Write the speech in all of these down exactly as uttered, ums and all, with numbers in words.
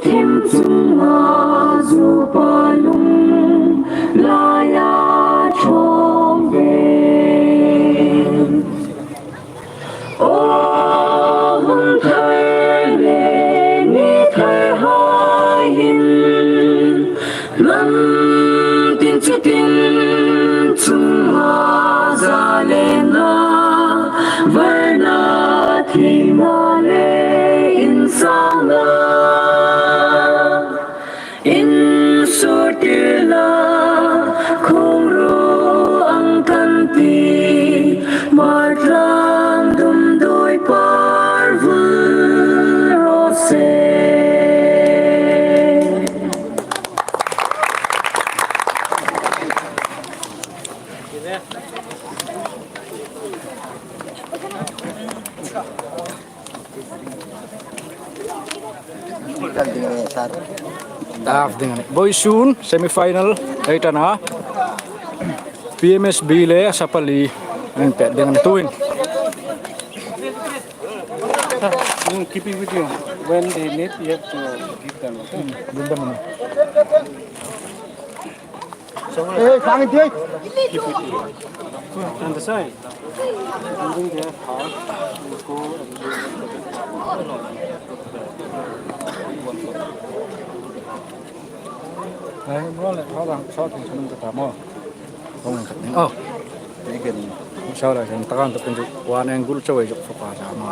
Thim chunga zupa lung laia ṭhawng ve. Aw hun thar le ni tharhai hin, hnam tin chitin chunga zalêna, varna thina le insangna insur tir la, khawngru ang kan ti, Hmar tlang dumdui par vul raw se. Taf ding a nih. Vawisun semi final ei ta a, P M S B le Asapali an pet ding a nih tuhin. Mm, keep it with you. When they need, you have to give them, okay? Give them money. Hey, come and do it. And the side. Using their heart, you go and you Ai, bro, le, bro, bang, so, ting, sun, ka, ta, mo. Bro, ka, ting, oh. Sao la, kan, ta, kan, ta, kan, one angle, chawei, jok, focus, a, mo.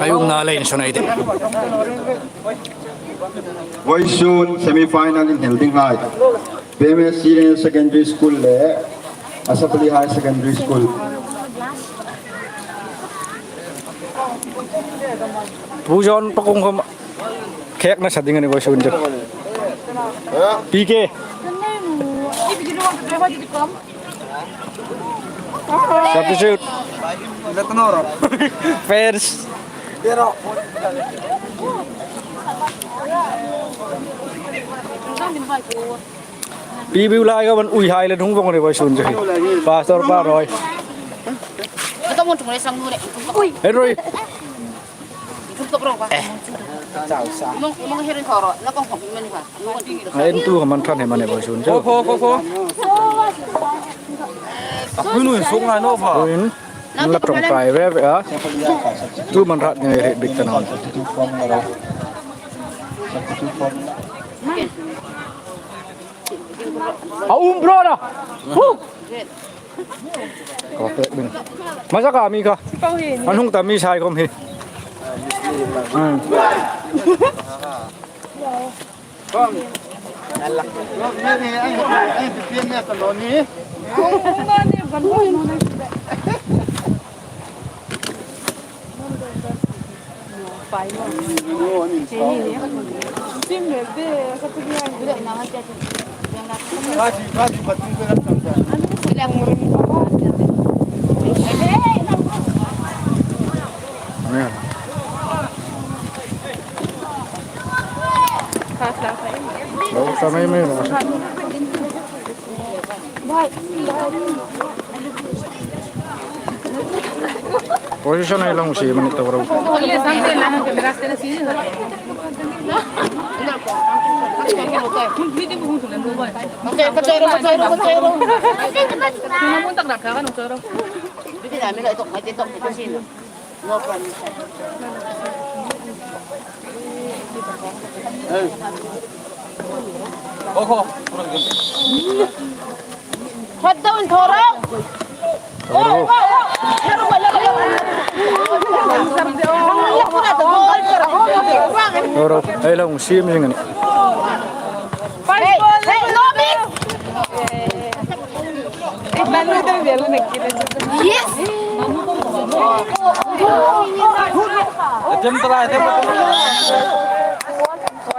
Ai, um, na, le, in, sun, ai, de. Vawisun semi final inhel dinghai, P M S Senior Secondary School le Asapali Higher Secondary School. Pu John Pakung khom khêk nasa ding a nih vawisun chu. P K. Substitute. Fans. Pi biu lai ka ban ui hai le hung vong a nih vawisun chu. Pastor pa roi. Hei roi. Eh. Ai, en tu ka man ṭan hei mani vawisun chu. Ko, ko, ko, ko. A pui nu in suk ngai naw va. Pui in, in la ṭawngṭai ve ve a. Tu man rat ngai hrih bik ta naw. A um bro na. Hu. Ka pek ding. Hmasa ka mi kha. An hung ta mi sai khom hi. Hmm. Position ei lo sie mani tawk ro. Hot down, thorok. Thorok. Ei lo sie mi ngani. Hey, hey, no, miss. Yes. Attempt try, attempt try.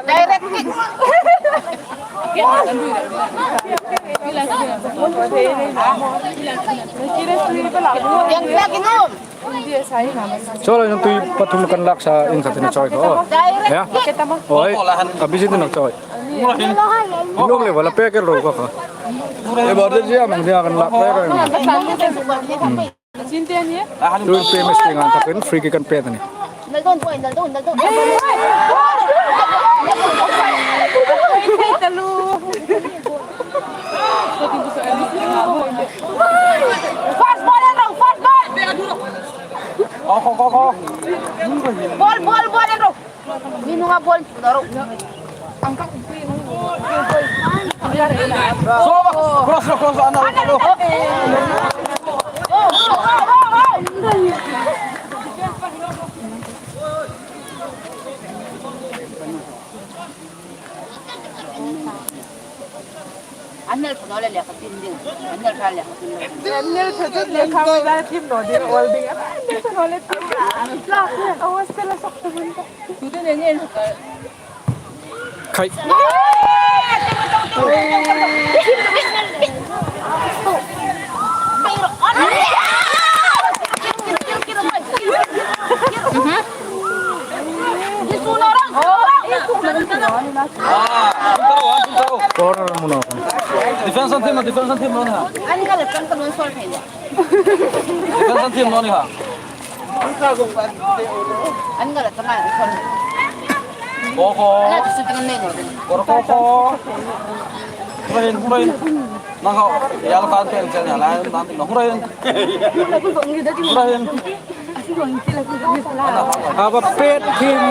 Direct kick. Yang lagi nom. Chawla, nang tui pathum kan lak sa, in khat in a chawi ko. Ya? Oi, a busy din a chawi. Nung le wala peker ro ko kha. E bar de jia mang dia kan lak peker. Hmm. Tuhin P M S tieng an takin free kick an pet a nih. Nal don, boy, nal don, nal don. Fast ball, Andrew, fast ball. Ko, ko, ko, ko. Ball, ball, ball, Andrew. Mi nunga ball, Andrew. Cross, cross, Andrew. An nel pha naw le le ka tin ding. An nel pha le ka tin ding. An nel pha chu le ka ma da tim naw ding, ol ding. An nel pha naw le tim. A hostel a sok ta man ta. Tu te ne ne ka. Khai. Corner muna. Defense an team, defense an team muna. Defense an team muna. An kala tanga an son. Ko, ko. Ala tu shooting an nei naw. Ko, ko, ko. Hurain, hurain. Nang hau. Ya lo kan pen chen ya la, nang ti lo hurain. Hurain. Aba pet team.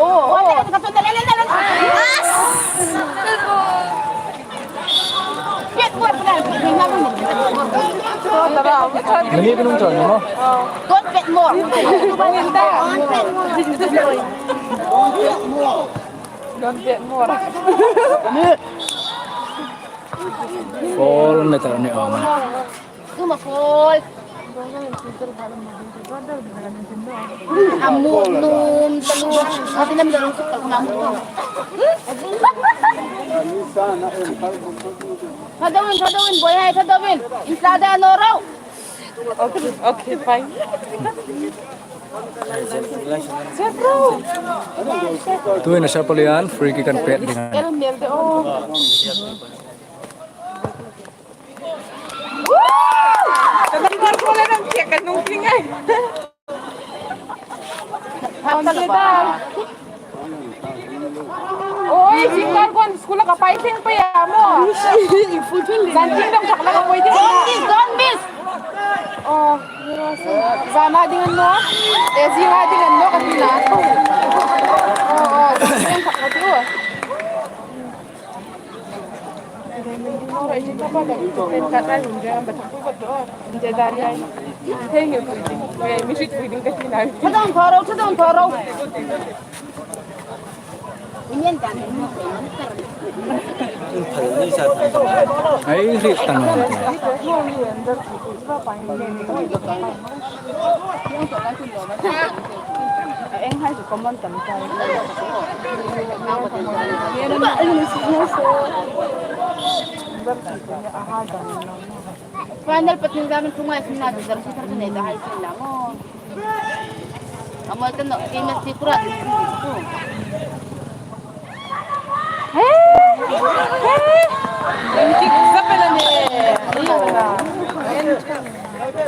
Oh, oh. Minute nung choi, no? Don't bet more. Don't bet more. Foul meter ni awm. Tuma foul. Amu num talu. Ati nam dalu sukal kuma amu. Thadawin, thadawin, boy hai, thadawin. Inside no ro. Okay, okay, fine. Tuhin a sap lian, free kick an pet ding. El mel de o. Tadam kar ko le dam che kan nung ting ai. Oi, singkar kon school ka pai sing pa ya mo. Zan ting dam thak la ka poi ding. Don't miss, don't miss. Oh, zana ding an no. E zinga ding an no ka tina. Oh, oh, zan ting thak la tu. Thadawin tharo, thadawin tharo. Ai, ri tang. Eng hai chu common tam ta. Final pathum ga min thungai sin na, dar si thar nei da hai sin la mo. Amo kan no, ki ma si kura.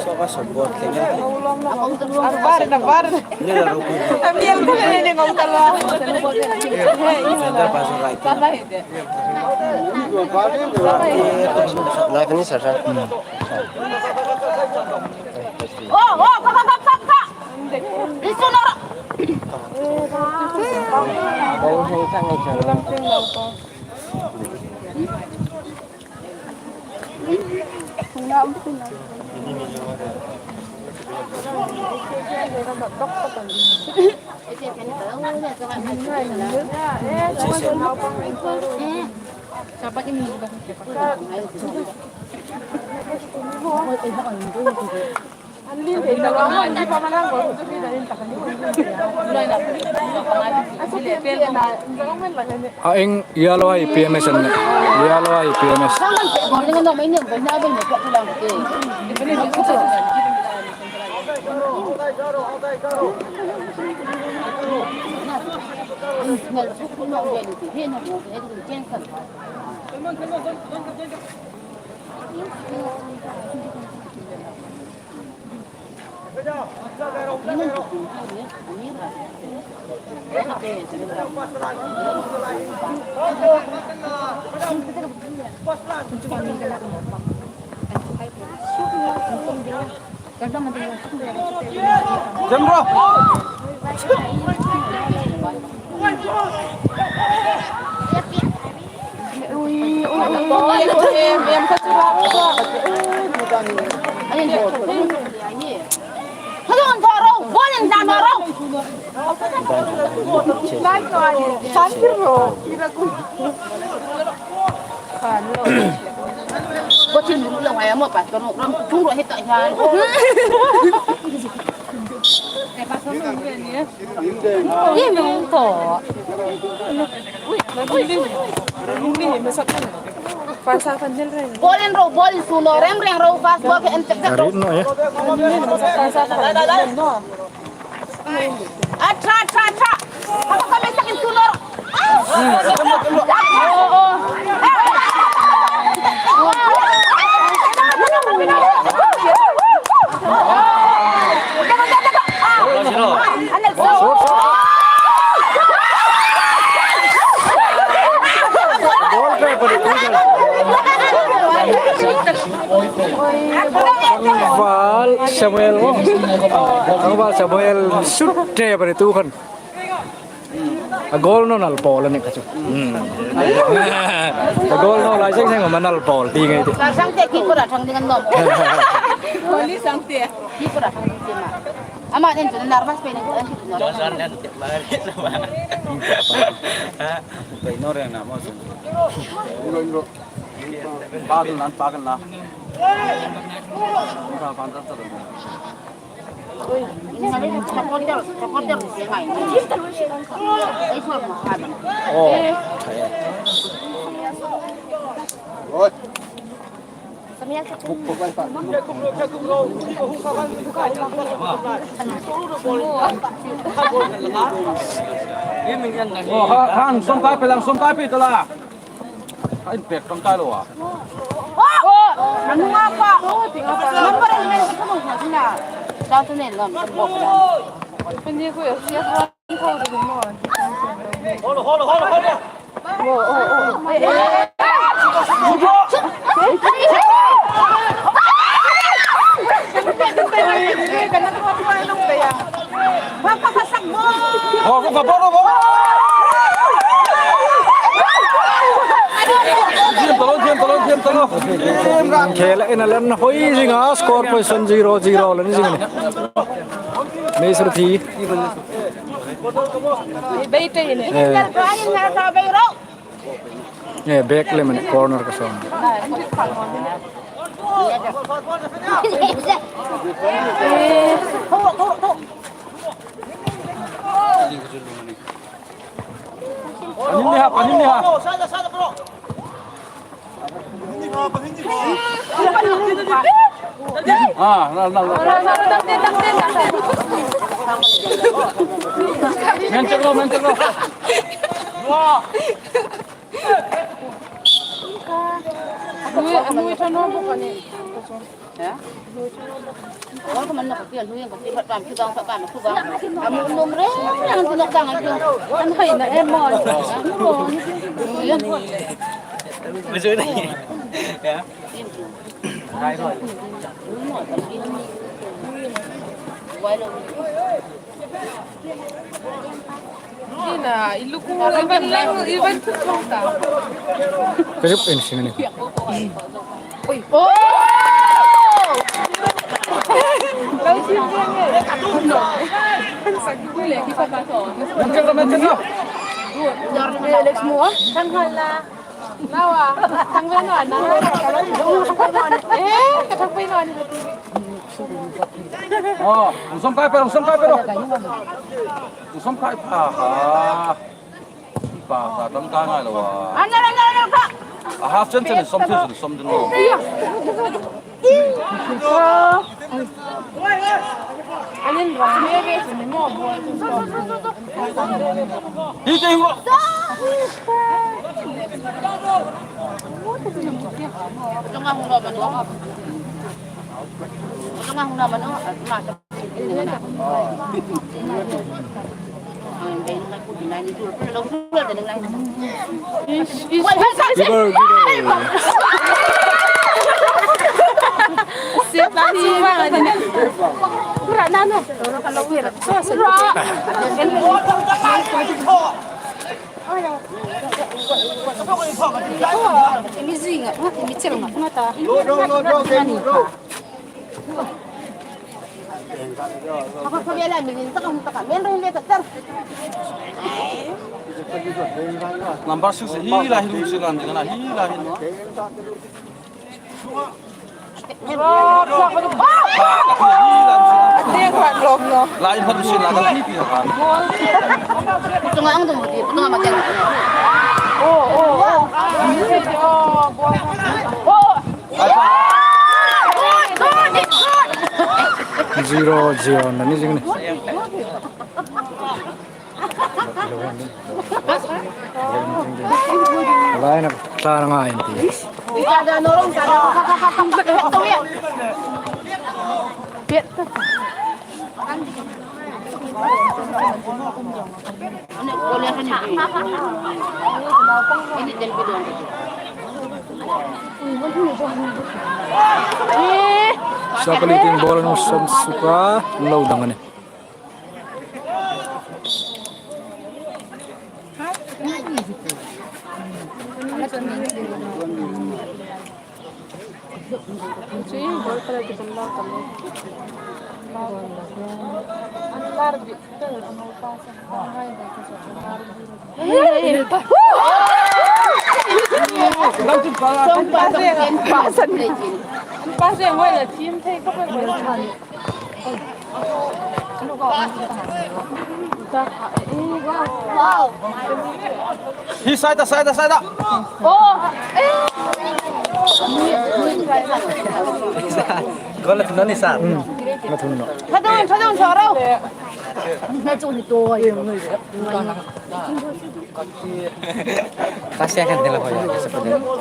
Soka support kenya. Abar, abar. Nila ruku. Amiel ko ne ne ngau kala. Senda paso right. Life ni sir. Oh, oh, ka, ka, ka, ka, ka. Isu nara. A eng yellow ai P M S an nih. Yellow ai P M S. Ball in ro, ball in suno, rem reng ro, fast ball ke en tek tek ro. Arit naw e. A ṭha, ṭha, ṭha. Haka ka me sakin suno ro. Val Samuel. Val Samuel. Sut te pare tu khan. A goal naw nal pawl a ni kha chu. Hmm. A goal naw lai seng seng ma nal pawl ti ngai ti. Ka Sangte keeper a thang ding an nawm. Goalie Sangte. Keeper a thang ding ti ma. Ama nen chu nervous pe nen chu an ti nawm. Johnson nen ti ma ri na ma. Pe no re na mo sun. Pagal nan, pagal nan. Ka pan ta ta. Oh, ha, han, som kai pe lang, som kai pe ta la. Ka inpek tawng kai lo a. Holo, holo, holo, holo. Thiam ta lo, thiam ta lo, thiam ta lo. Khela ina lan hoi zing a, score position zero zero lan zing a ni. Mei sur thi. Bei te ni. Eh. Eh, back le man corner ka song. Panin ni ha, panin ni ha. Ah, na, na, na. Men chek lo, men chek lo. Anu, anu, anu, anu, anu. Hả? Ôi, cái mình nó có tiền, hlui, có tiền, bật bảng, cái bảng, bật bảng, cái bảng. Anu, anu, re, anu, anu, anu, anu, hơi là em mòn. Anu, anu. Mà dưới đây. Hả? Hai rồi. Ina, i luku, i van leng, i van thut lawng ta. Ka zuk en sing a nih. Oi. Oh! Lo sim sim e. Kan sa ki le ki pa ka to. Alex mo. Kan hala. Nawa, thang ve naw, nawa. Eh, ka thang ve naw ni. Oh, som kai pe, som kai pe. Som kai pa ha. Pa ka tam ka ngai lo wa. Ana, ana, ana, ka. A half chance ni som chu som din lo. Hi te hi. Number six, hi la hi lu si lan ding na, hi la hi. La hi phat si la ka hi pi ha. Tunga ang tung di, tunga ma deng. Oh, oh, oh. Oh. Zero, zero, na ni zing ni. Lai na tla na ngai ti. Sapalitin ball an hung sam suok a, lo dang a nih. Hi, side, side, side. Goal a thun a ni, sir. Hmm. A thun naw. Thadun, thadun, tharo. Na chu ni to. Ka sia kan dela hoya, ka sia kan dela.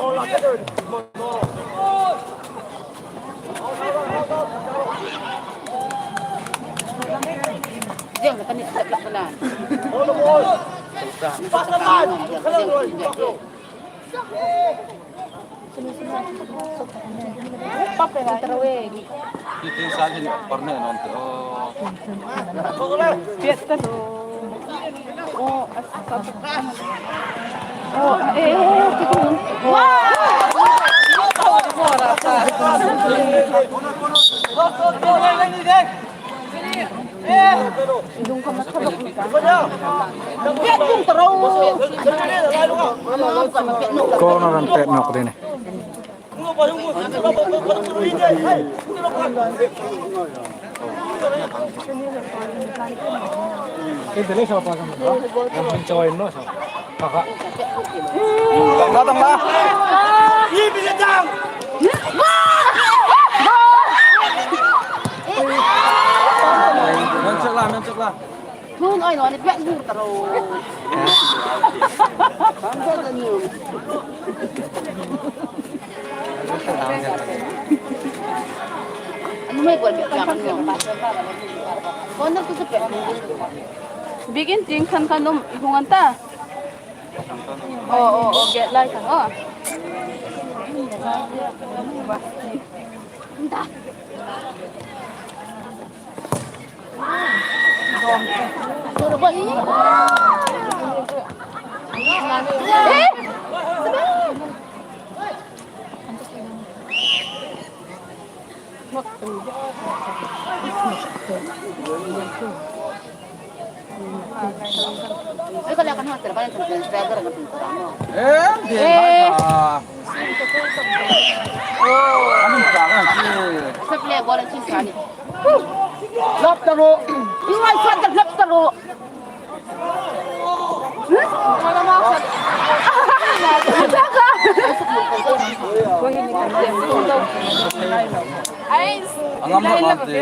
Corner an pet nawk ding a nih. Nun ai lo ni pek bur ta ro. Kan ko da ni. Anu mai bol bik kan ni. Corner tu tu pek. Biekin tieng khan khan um i hung an ta. Oh, oh, oh, get lai khan, oh. Lap ta ro. Ingai sa ta lap ta ro. Ai, a ngam hlak nante.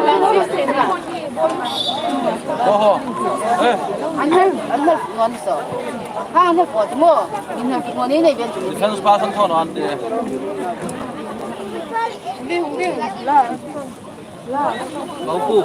Oho. Eh. Defense person thaw naw an ti. Lo pu.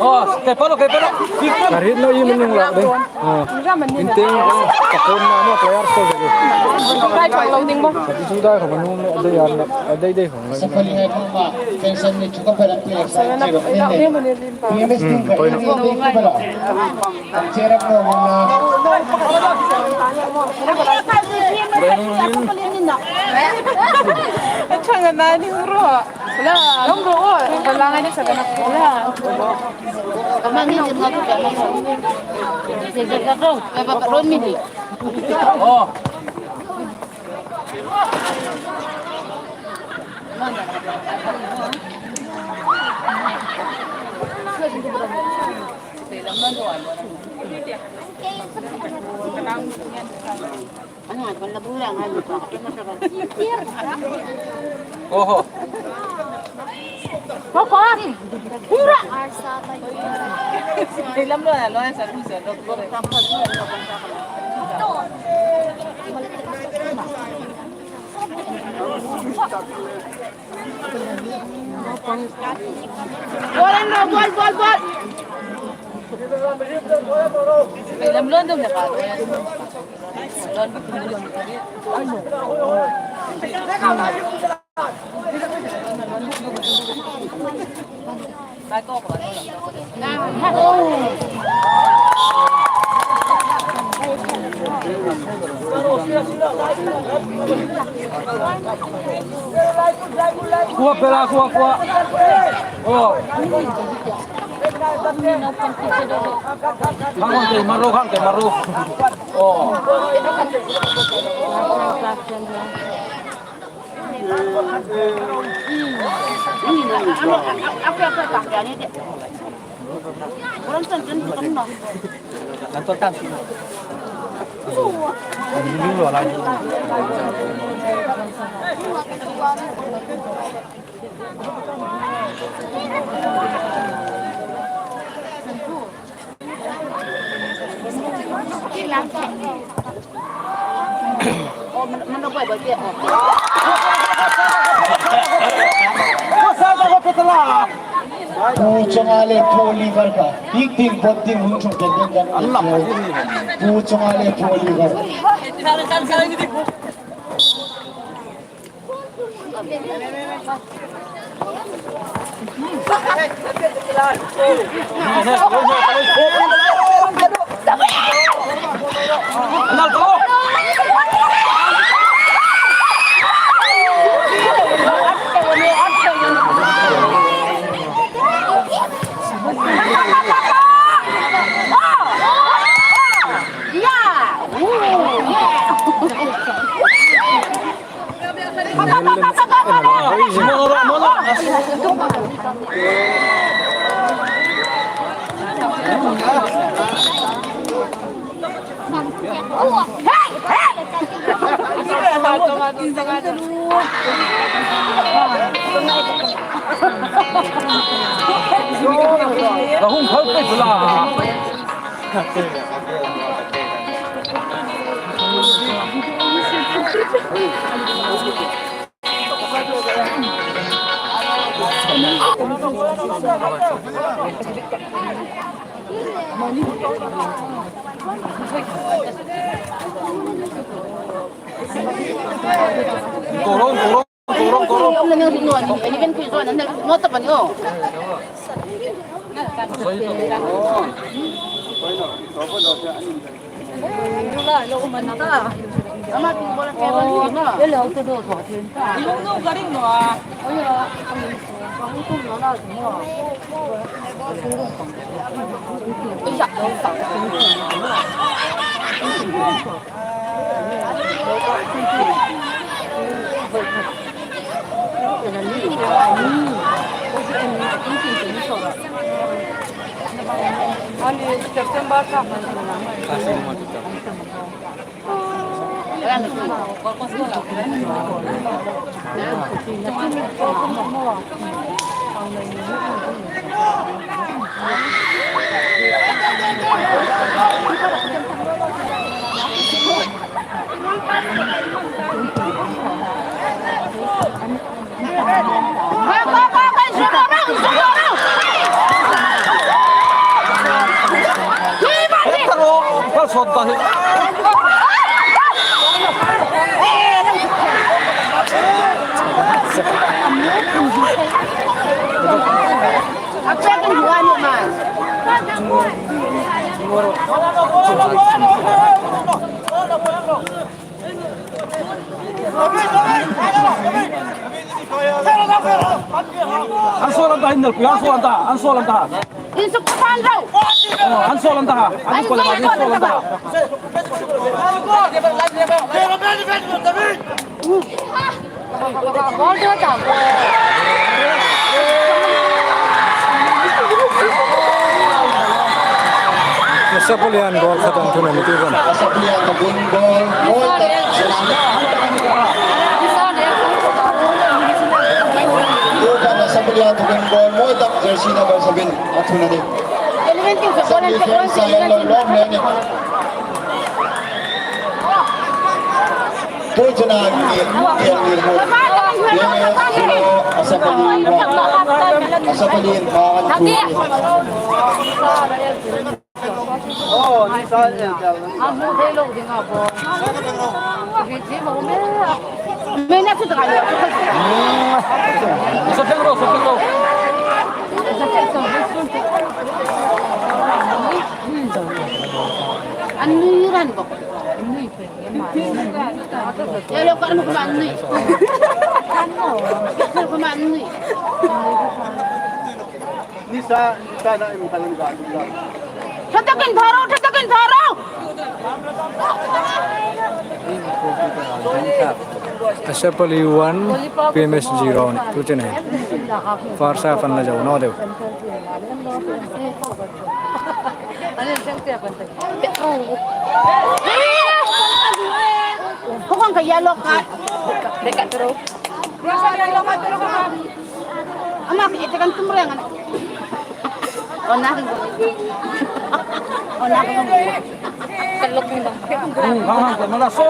Oh, kei palo, kei palo. Karit no i menung la ding. Oh. Inting, takun na mo player so ding. Dai pang lo ding mo. Tapi sudah ko menung dai ar, dai dai ko. Safali hai mama, pension ni chuka pera pera. Sana na, ina, ina, ina, ina. Hmm, poi na. Oho. Papa. Pura. Ball, ball, ball, ball. Kuwa pela, kuwa, kuwa. Oh. Khang kei maru, khang kei maru. Oh. Pu Chonga le Pu Oliver ka. Big thing, big thing, hung chung ten ten kan. Pu Chonga le Pu Oliver. Ka hung phal pei chu la. Koron, koron, koron, koron. An sawl an ta, hin nal pui, an sawl an ta, an sawl an ta. Insuk ka pan rau. Oh, an sawl an ta, an sawl an ta, an sawl an ta. Nasa pali an goal khat an thun a ni ti khan. Nasa pali an goal, goal, goal. Nasa pali an goal, goal, jersey number seven, a thun a ni. Seventy-five sa an lo lawm le ni. Tuchun a mi, mi, mi, mi, mi, Asapali one, Asapali one, two. Oh, ni sa ni sa. A hmu thei lo ding a bo. Hi chi mo me. Me na chu ta lo. Sa theng ro, sa theng ro. An nui ran bok. An nui. Yellow card, ano ko man ni? Ano ko man ni? Ni sa, ni sa na im kalang ga. Thatakin tharo, thatakin tharo. Asapali one, P M S zero ni. Tu chen hai. First half an la jau no deu. Ko kong ka yellow card. Dekat terus. Ama ki ite kan tum reng an. Ona ki. Ona ki. Kalok ni bang. Hmm, bang, bang, mana so.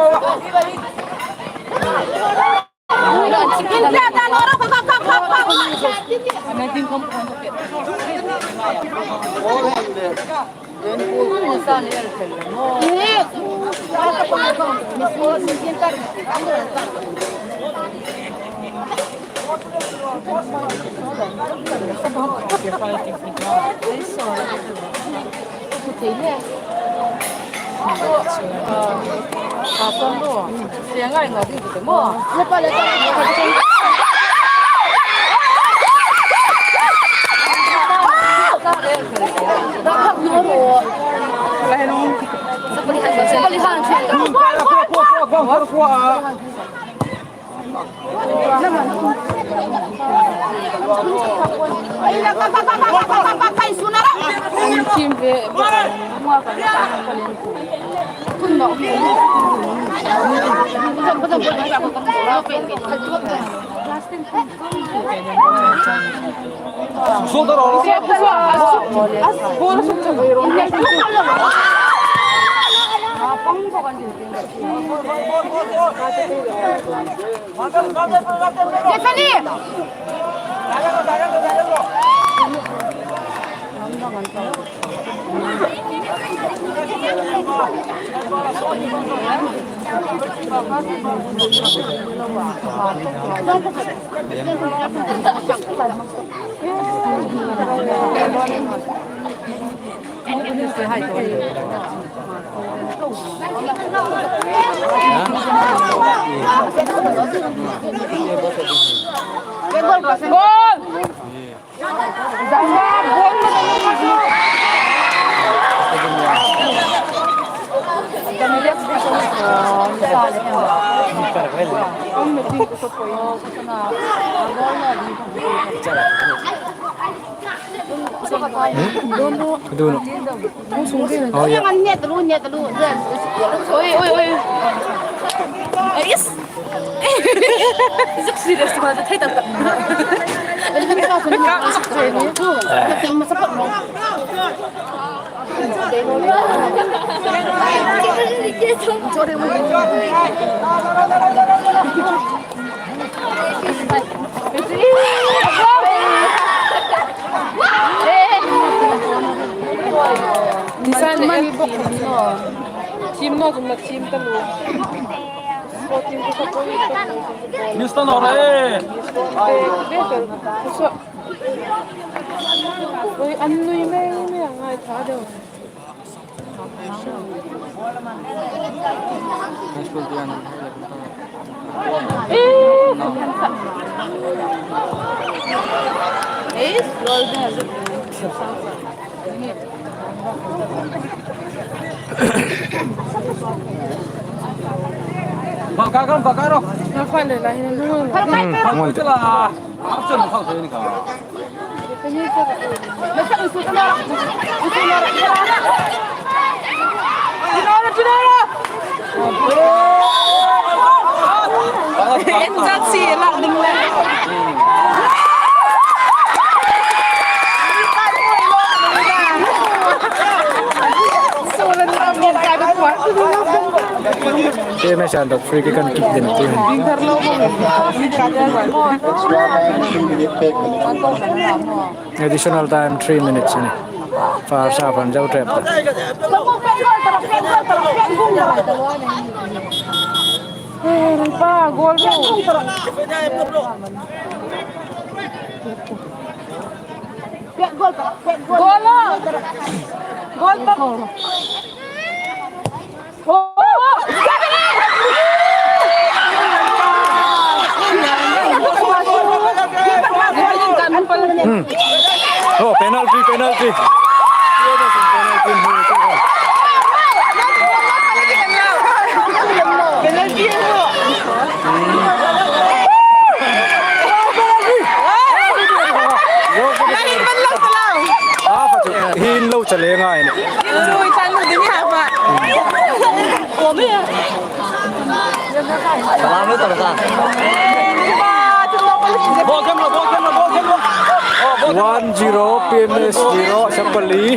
Don't know. Oh, yeah. Oi, oi, oi. Yes. Zuk serious ma ta thei ta. Nisan mani bok. Team no, team no, team ta lo. Mister Nore. Oi, an nui mei mei a ngai ta deu. Bakaro, bakaro. Bakaro. Te me san dok free kick an kick ding. Additional time three minutes ni. First half an zau trep. Pa, goal. Goal. Goal. Hmm. Oh, penalty, penalty. Hin lo chale ngai ni. One zero, P M S zero, Sempali.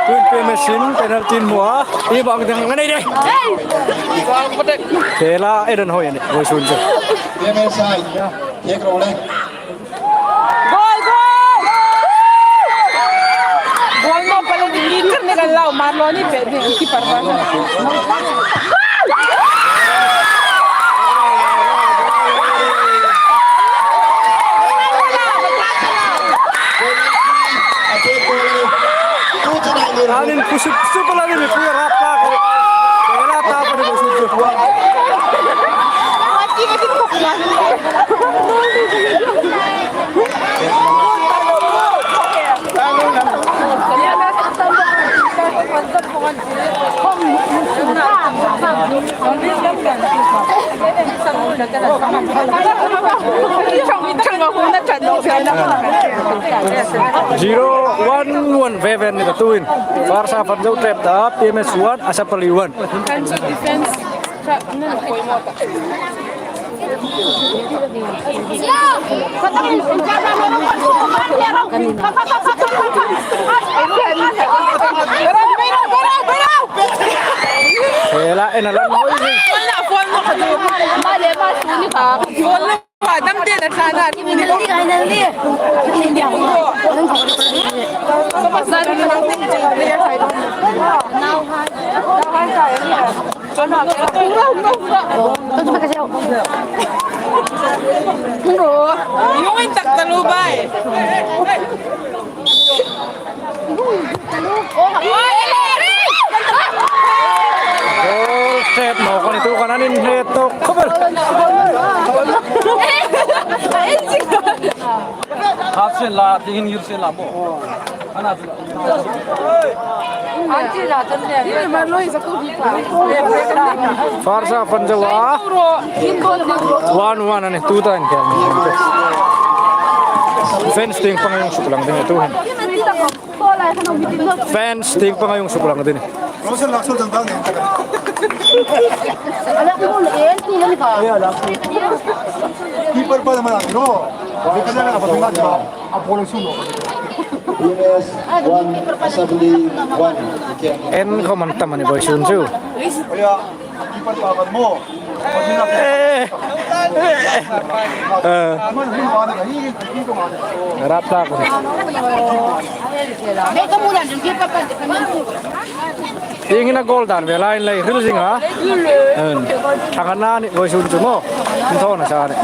Tuhin P M S in penalty an hmu a. Hi bang dang ngai ni. Khela Eden Hoi a nih. Voisun chu. P M S side. Thek ro le. Goal, goal! Goal nawk pal ni, ni kan lau, Marlon ni pe ni, keeper ba. Anin pusu, pusu pala ni, pusu rap ta, rap ta, pusu. Zero one one ve ve ni ta tuin. Farsa Fanzo trap ta, P M S one, Asapali one. Ela, ena lan hoi ni. Phone la, phone la ka du. Phone la. Phone la. Phone la. Phone la. Goal save naw kha ni tu khan an inhne tawk khawp el. Half sen la, tieng hin hir sen la maw. Farsa Fanzo a. One one a ni, tu ta in khel. Fans tieng panga hung suk lang ding tu hin. Fans tieng panga hung suk lang ding. Keeper pa naman natin, no? Hindi ka na lang, kapag nga, di ba? Apo lang suno. P M S one, Asapali one. En khawm an tam a ni boisun chu. Kaya, keeper pa naman mo. Eh. Eh. Rap ta ko. Tieng hin a goal dan ve lai lei hril zing a. Thang a na ni boisun chu maw. An thaw nasa ni.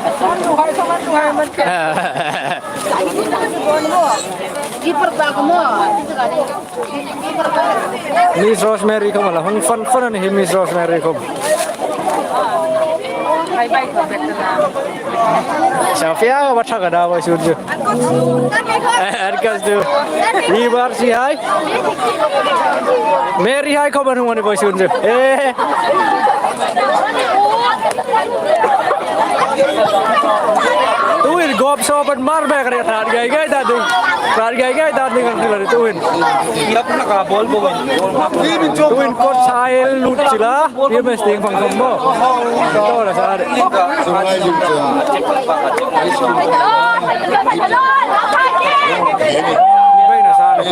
Keeper pa ko maw. Miss Rosemary khawm a la hung fan fan a ni hi Miss Rosemary khawm. Safia ka ba thak a da boisun chu. An kas chu. Hi bar si hai. Mary hai khawm an hung a ni boisun chu. Eh. Tuin gop so ban mar bek a ni, ṭan ngai ngai ta ding. Ṭan ngai ngai ta ding an ti la tuin. Tuin kot sail lut sila. P M S tieng pang khawm maw. Thaw nasa ni. Bai nasa ni.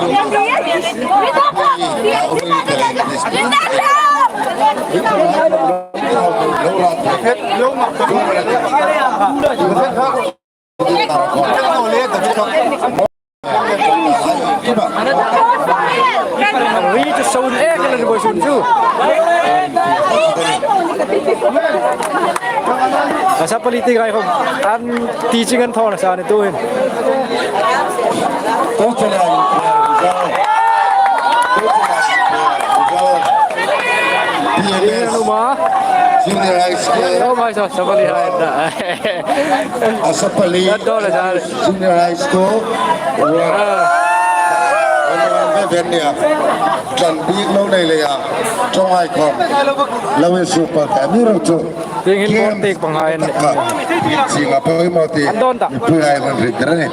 Ri chu sawn ek a ni boisun chu. Asapali tieng hai khawm an ti ching an thaw nasa ni tuin. P M S Junior High School. Asapali Junior High School. Ṭan bik lo nei leia. Ṭawng hai khawm. Lo insuo pal ta mi ro chu. Tieng hin bawr tek pang hai an ni. Singa poimaw ti. An dawn ta. Pui hai man rit ra ni.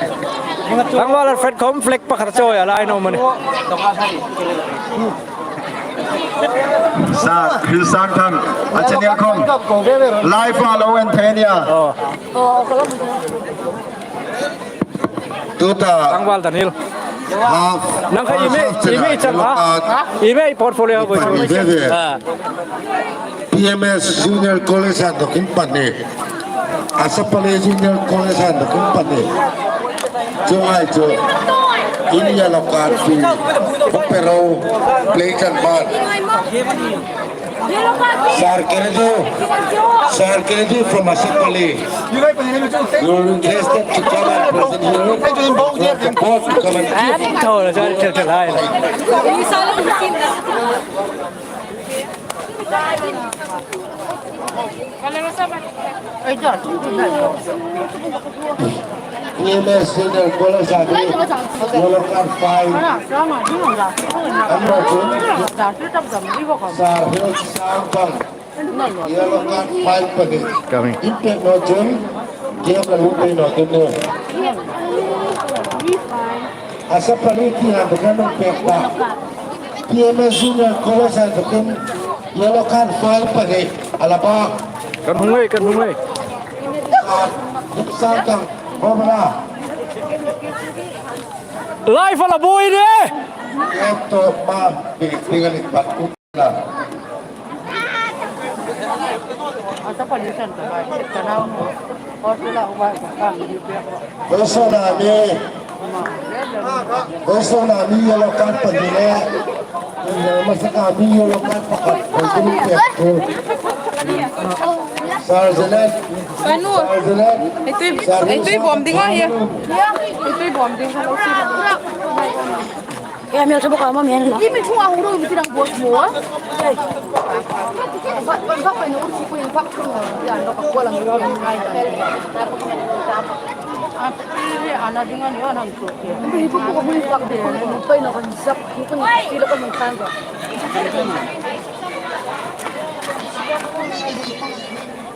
Tlangval Alfred khawm flag pakhat a chawi a lai naw maw ni. Sir Hrilsangthang, a chaniel khawm. Live a lo en thei a nia. Oh. Tuta. Tlangval Daniel. Half. Nang kha email, email chang ha. Email portfolio bo. P M S Junior College an dokin pani. Asapali Junior College an dokin pani. Chuong hai chu. India lo kan pi. Pok pero play kan ban. Sir Kennedy, Sir Kennedy from Asapali. You are requested to come and present here. From the court to come and give. P M S Senior College a ni, yellow card five. An ro chun, Sir Hrilsangthang, yellow card five pani. Coming. Impact naw chun, game la lut pei naw tum ni. A sa pali ti a bukan nung pek ta. P M S Junior College a tukin yellow card five pali. Alaba. Kan hung ei, kan hung ei. Sa kang. Bobra. Life ala boi de. Eto ma big big ali pat. Voisun ami, voisun ami yellow card pahni le, masa ka ami yellow card pakhat, voisun pek tu. Sarzenet, Sarzenet, ei tui, ei tui bom ding a hi. Ei tui bom ding a lo si. Em, el chubuk ama men la. Imi chunga hung ro, imi tirang bos mo. Ba, ba, ba, no, ursi ko, ba, ko, ya, no, ko, la, no, no, no. A, ri, ana dinga ni ana to. Imi ko ko, ba, ko, no, ko, zap, ko, ko, ti, lo, ko, kan, ko.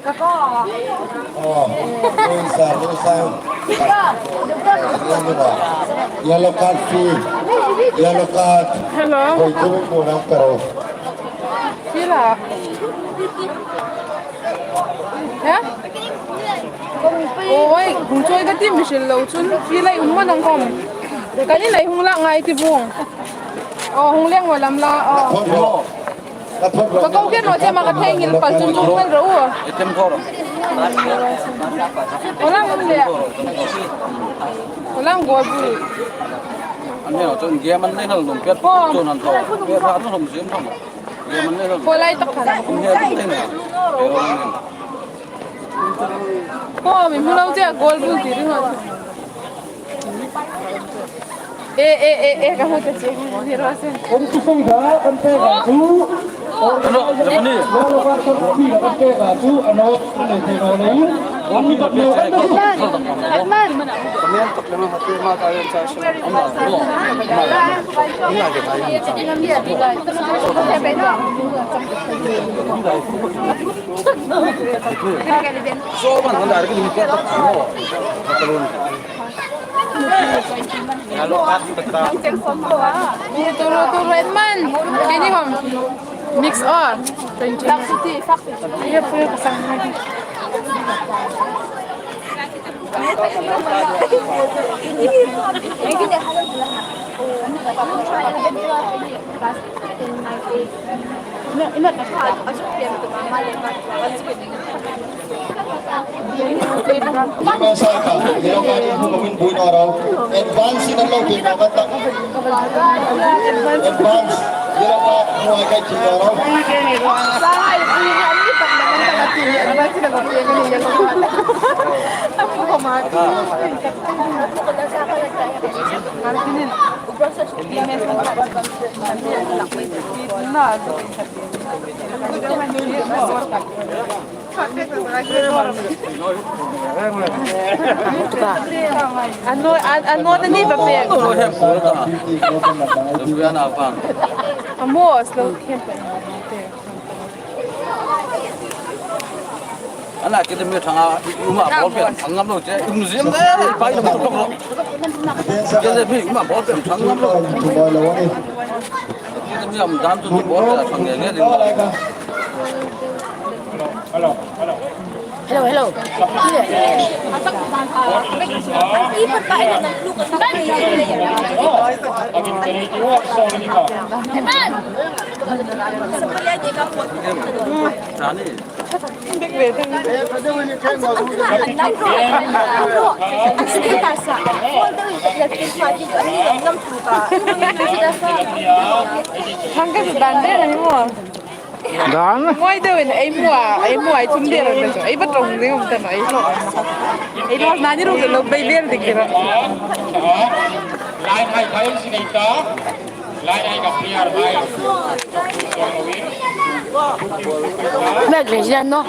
Oh, Luisa, Luisa. Yellow card, Phil. Yellow card. Hello. Voi tu mo na karo. Phil a. Ha? Oi, hung chawi ka ti mi hril lo chun. Phil a, um ma nang khom. Kan in lai hung la ngai ti vong. Oh, hung leng wa lam la. Oh. Ka ko ke no che ma ka thei ngil pal chun chun kan ro. Item ko ro. Olang le. Olang go bu. An ne chun ge man le hal num pet. Chun an to. Pet ha to hom sim thang. Ge man le hal. Ko lai tak kan. Kum he te ne. Ko mi mu lo che gol bu ti ri ho. E, e, e, e, ka hmu ta che, ni ro sen. Kong tu song da, kan pe ka tu. Ano, Germany. Lo lo ka tu, kan pe ka tu, ano, ano, ano, ano. Kami tak lo, ano. Herman. Kami tak lo, hati ma ta yan sa. So, man, man, dari kita. Turu, turu, Edman. Kini hom. Mix all. Thank you. Iya, puyo kasang lagi. Ina, ina. Ina sa ka, ina ka ni bu ko min bu na rau. Advance ina lo pe na ka ta. Advance, ina ka bu ai ka ti na rau. Sa ai, ina ni tak na ka ti, advance ina ka ti ni ya. Aku ko ma. Artinin. Na. Ano, an-, ano na ni ba pe? Amo, slow him. Ana kiti mi thanga, uma bol pe, thang ngam lo che, um zim le, pai lo, tok lo. Kiti mi uma bol pe, thang ngam lo. Kiti mi am dam tu bol pe, thang nge nge ding. Hello, hello. Tani. Thang ka dan de ni mo. Dan. Ngoi de win, ei mu a, ei mu a, ei chum de ro de so, ei ba tong de um ta no, ei lo. Ei lo na ni ro de lo, bei ler de kira. Line hai kai si nei ta. Line hai ka player hai. Mek le jan no.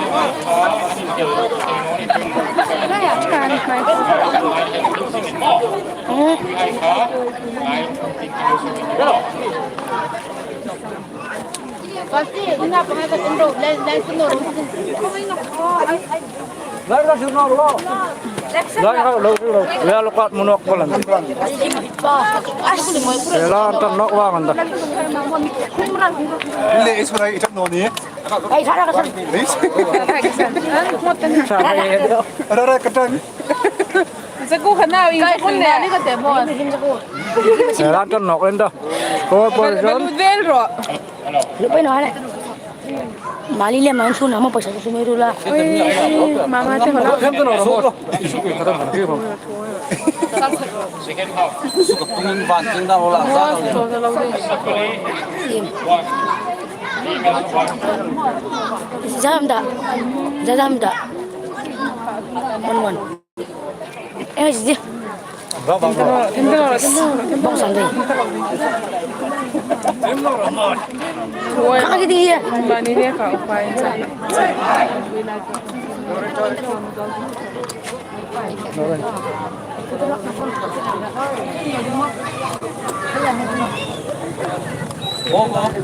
Eh. Lai hau lo lo. Yellow card mu nawk bawk an. Yellow an tan nawk vawng an ta. Le, is right, it's not near. Ai, thara ka san. Thara ka san. Zaku khana in zaku ne. Yellow an tan nawk an ta. Ko position. Lu pai no hane. Mali le man su na mo paisa su me ru la. Ui, mama te hona. Second half. Suka pungin van ting da hola. Jam da. Jam da. One one. Eh, sisi. Bawng san dei. Ka ki di ye. Mani ne ka upai sa.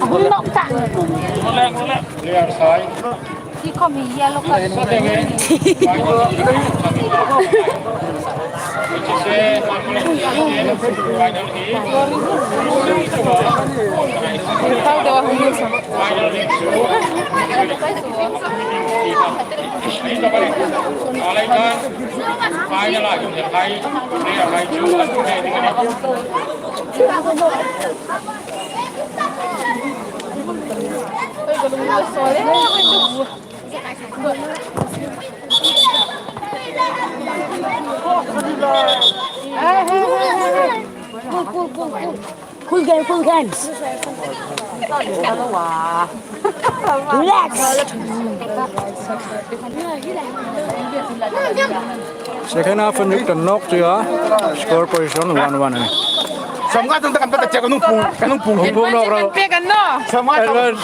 Ahun nawk ta. Clear side. Hi khom hi yellow card. Cool, cool, cool, cool. Cool game, cool games. Relax. Second half an inuk tan nawk chu a. Score position one one. Sawmnga chun ta kan pa ta che ka nung pung, ka nung pung. Hung pung nawk ro. Pe kan no. Sawmnga chun.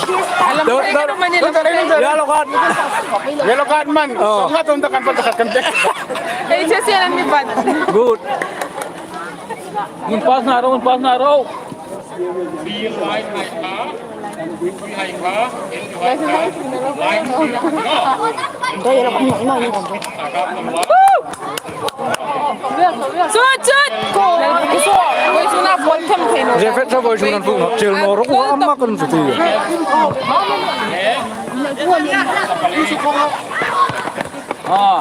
Alam pe kan mani. Yellow card. Yellow card man. Oh. Sawmnga chun ta kan pa ta kan pe. Ei che se an mi pat. Good. Mun pass na ro, mun pass na ro. Chut, chut! Referee sa voisun an pung no, chel no ro, ko amma kan chuti. Ah.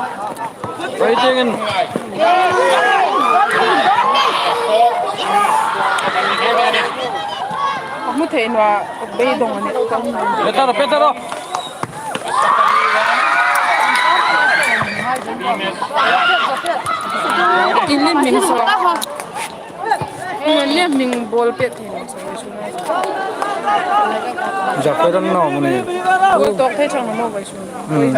Waiting in. Hmu thei naw a, beidong a ni. Petero, Petero. Inlim min so. Inlim min ball pet hin so. Japeran no muni. Ball tok thei chang mo bai su. Hmm.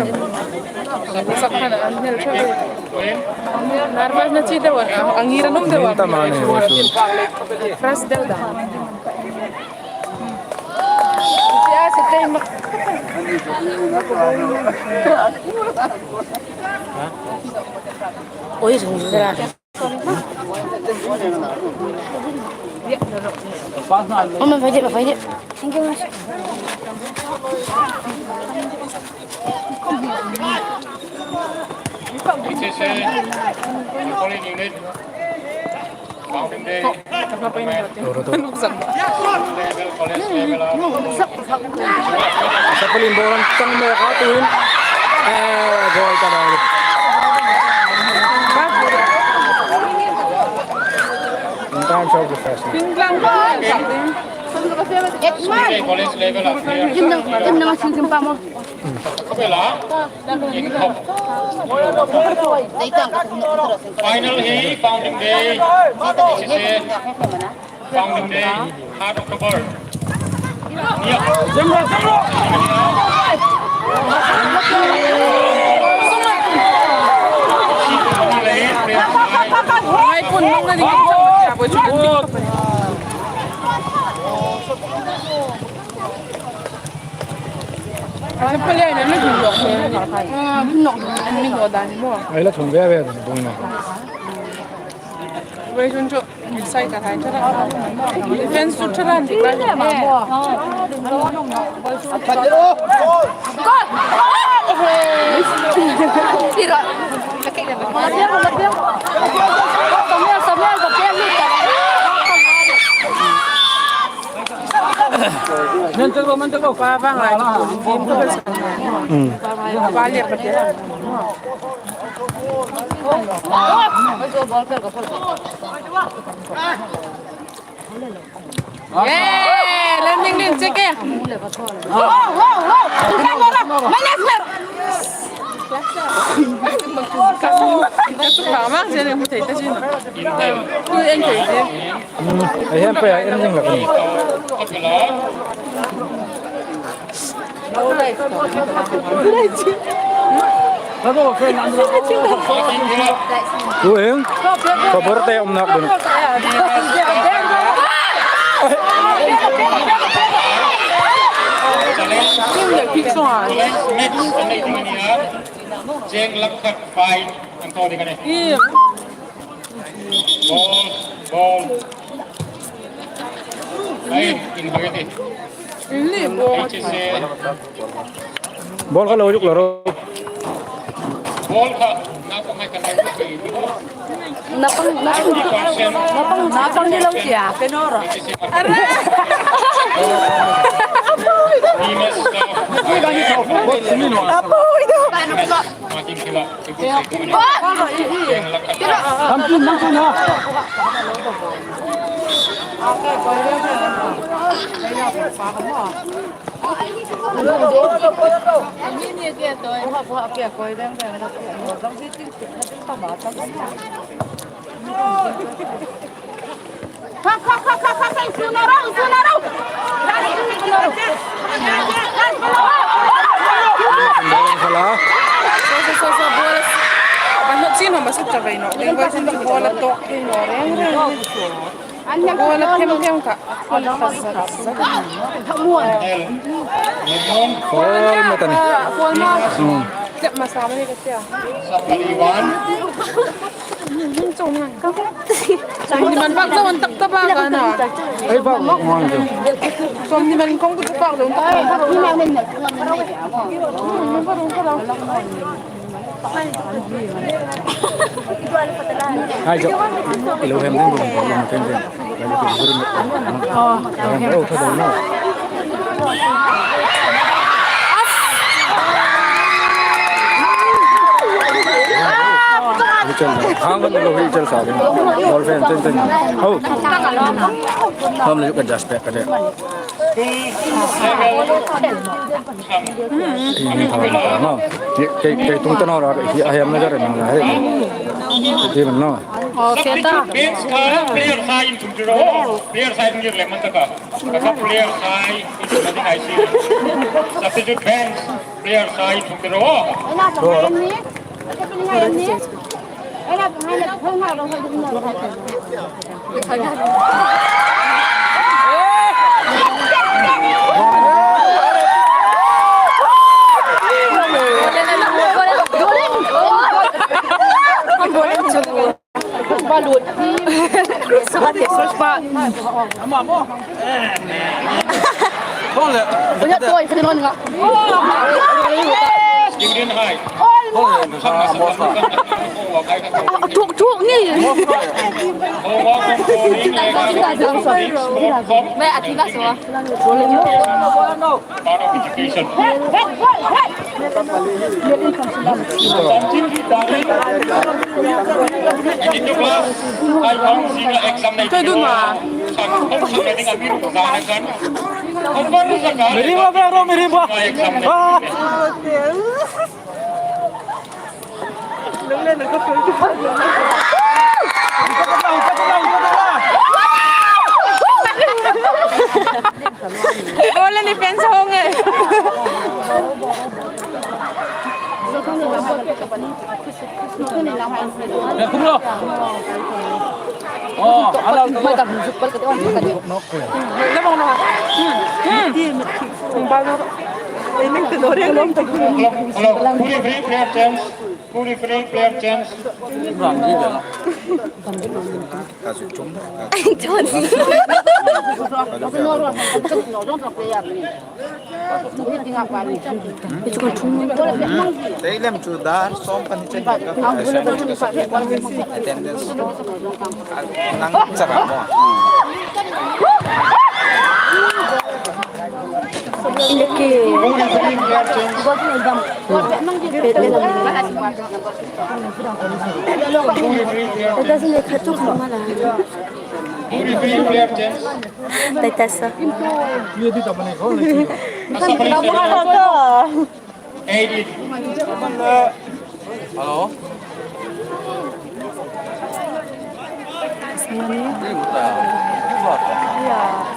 Sak khan an hel thei. Nervous na chi deu a, a ngir a nuom deu a. Min ta mani. Fresh deu da. Tia se te ma. Oi, sung sera. Mama, fight it, fight it. Thank you, Mas. H S A, Napoleon Unit, Founding Day, College level up. Sapalin ball an chang mek a tuhin. Eh, goal ta dai. In terms of the first. College level up. Im nang, im nang sing sing pa mo. Final hi Founding Day. Founding Day, third October. Ai la thum ve ve bung na. Sai ka thai thara. Defense chu thara an tih lai. Mentuk, mentuk, Pak Bang. Hmm. Ye, landing din, check e. Ai, hemp e, landing la. Ui, khawbor te um nak dun. Cheng lak khat fai an thaw ding a nih. Ball, ball. Ai, in hoi ti. Ball kha lo juk lo ro. Ball kha, na ko mai ka lo. Napang, napang, napang, napang ni lo siya, penora. Apo, ito. Ball a them them ka. Foul ma ta ni. Foul ma. Hmm. Step ma sa ma ni ka tia. Sawmhni man bak zo an tak ta bak a na. Ei, bak man zo. Sawmhni man kong ku bak zo an tak ta bak. Hai, jo. Ilo hem ding, bum, bum, bum, bum, bum. Hang kan lo hi chal sa ding. Ball fen ten ten. Ho. Ham le ka just ka de. Hi, hi, hi, hi. Kei, kei tung ta naw ra, hi a hem na ka re na, hi. Hi man naw. Oh, seta. Bench kha player sa in tum tiro. Player sa in ngir le man ta ka. Ka player sa in tum ta ka. Substitute bench player sa in tum tiro. Tuk, tuk ni. Part of education. Into class, I found senior exam. Merimbang, bro, merimbang. Ah. Ole ni pen song e. Ya, kum lo. Oh, ala lo. Mai ka musuk bal ka te wan ka te. Lo bang lo. Hmm. Hmm. Bal lo. Hello, hello. Good evening, fair chance. Two referee player change. Tei lem chu dar sawm pahni chen ka attendance. Nang chara mo. It doesn't make her too. Taitasa. Hello.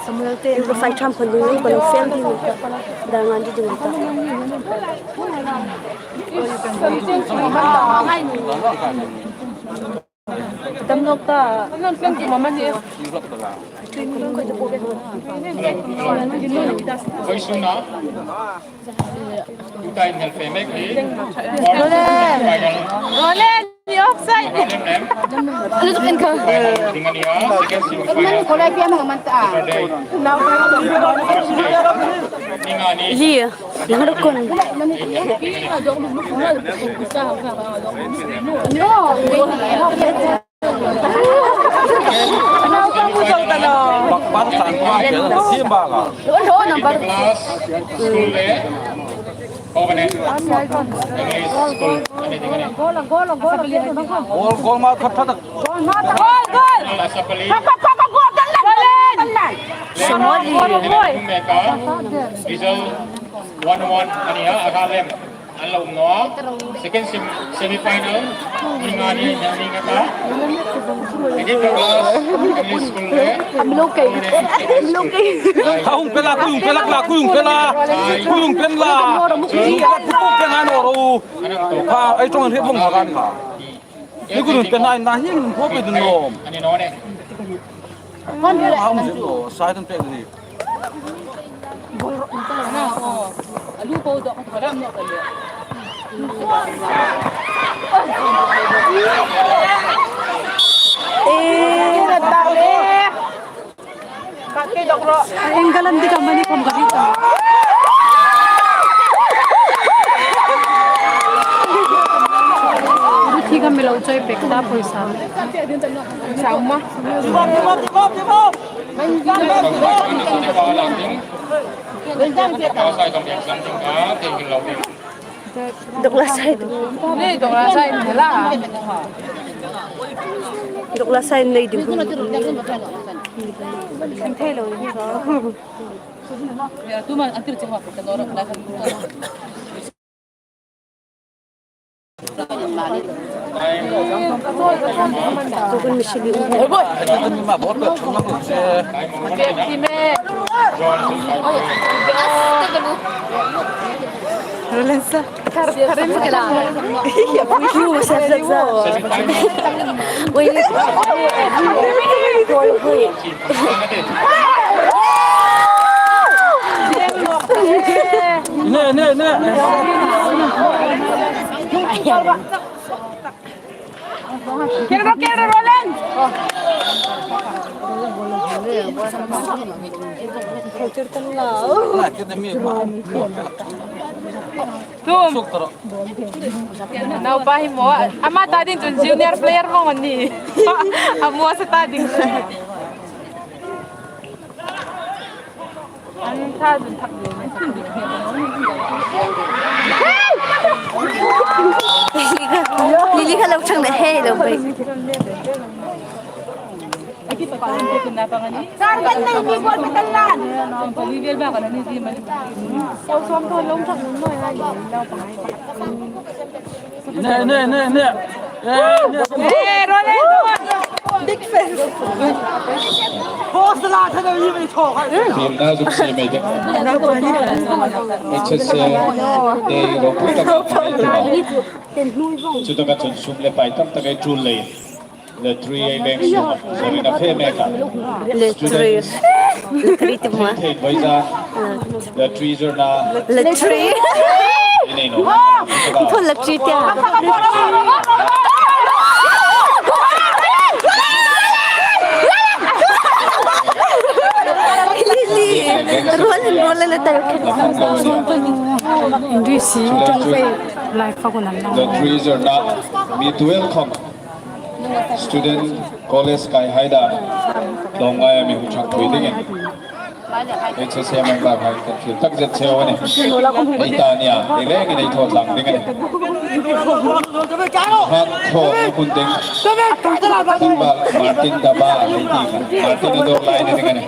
Samuel te ko sai tham kon ding ko lo fel ding ta. Dangan di ding ta. Tam nok ta. Kan kan tu mama ni. Koi suna. Tuta in hel fe mek hi. Roland. Roland, ni offside. Final. Final ding a ni a. Second semi final. Saturday. Ni nga ni. Li, yang rukun. Goal, goal, ma khat khat. Goal, goal. Result one one a ni a, a ka lem. An lo um naw a. Second sem-, semi final. Ni nga ni, ni nga ta. Edith Douglas, English School le. Am lo kei. Am lo kei. Ka hung pela, ka hung pela, ka hung pela. Ka hung pela. Ka hung pela no ro. Ka ei tong he bong ka kan ka. Ni ku dun pela na hi ko pe dun no. Ani no ne. Ka hung se lo, sai tan pe ni. England di ka mani kom ka di ta. Ru thi ka mi lo choi pek ta poisa. Sa ma. Dok la sai. Nei, dok la sai, nei ding. Kan thei lo ni. Ya, tu man an tir che ma, kan dor la kan. Nè, nè, nè. Kero, kero, Roland. Tum. Naupa hi maw, ama ta ding chun junior player maw ni. A maw sa ta ding. An tha dun thak ding. Lily kha lo chang na he lo bai. Target nei ni bol petal lan. Pali vel ba ka ni di mani. Sol som to long thak nun noi ha lo pangai. Nè, nè, nè, nè. Eh, nè. Eh, Roland. Big fan. Boss la tha da yi mai tho hai. Team na zup si mai de. H S A. Dei ro pu ta. Chu ta ka chun sum le pai tam ta ka tul le. Lottery ei beng sum, Zarina fe mek a. Lottery. Students. Lottery ti ma. Thei voi za. Lottery Zarina. Lottery. Thon la chi tia. Lili. Ruol, ruol la tai. Indui si tang pe live ka kunan. The trees are not. Mi twelve khom. Student college kai hai dan. Dong ai mi hung chak thui dingin. Ei che se mang ba hai kan thil tak zet cheu a nih. Ei ta nia, ei rengin ei thaw tlang ding a nih. Hak thaw na hun ding. Tin ba Martin da ba, ei ti kha. Martin a dawr lai ni ding a nih.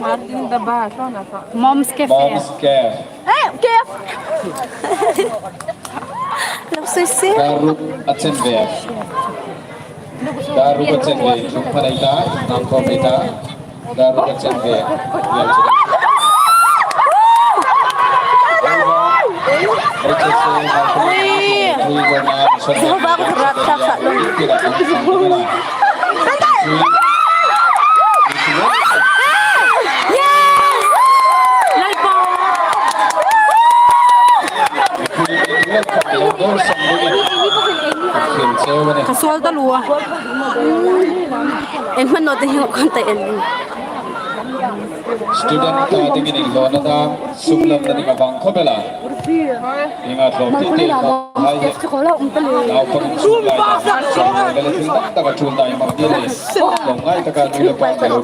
Martin da ba, saw na saw. Mom's Cafe. Mom's Cafe. Eh, Cafe. Lo sui sui. Daruk a chen ve. Daruk a chen ve, tluk pha nei ta, nam khom nei ta. Daruk a chen ve. Ui. Jehovah ko rak ta kha lo. Yes! Lalpa. Ka suol ta lua. En hman naw te hi kan ta en. Student ta dingin inhlawna ta, suklamna ding a vang khawp el a. Inga tlawm ti ti hai hi. Naupang suk lai ta, suk lai ta, thil dang taka tul dai mak ti le. Lo ngai taka nu le pa ka lo.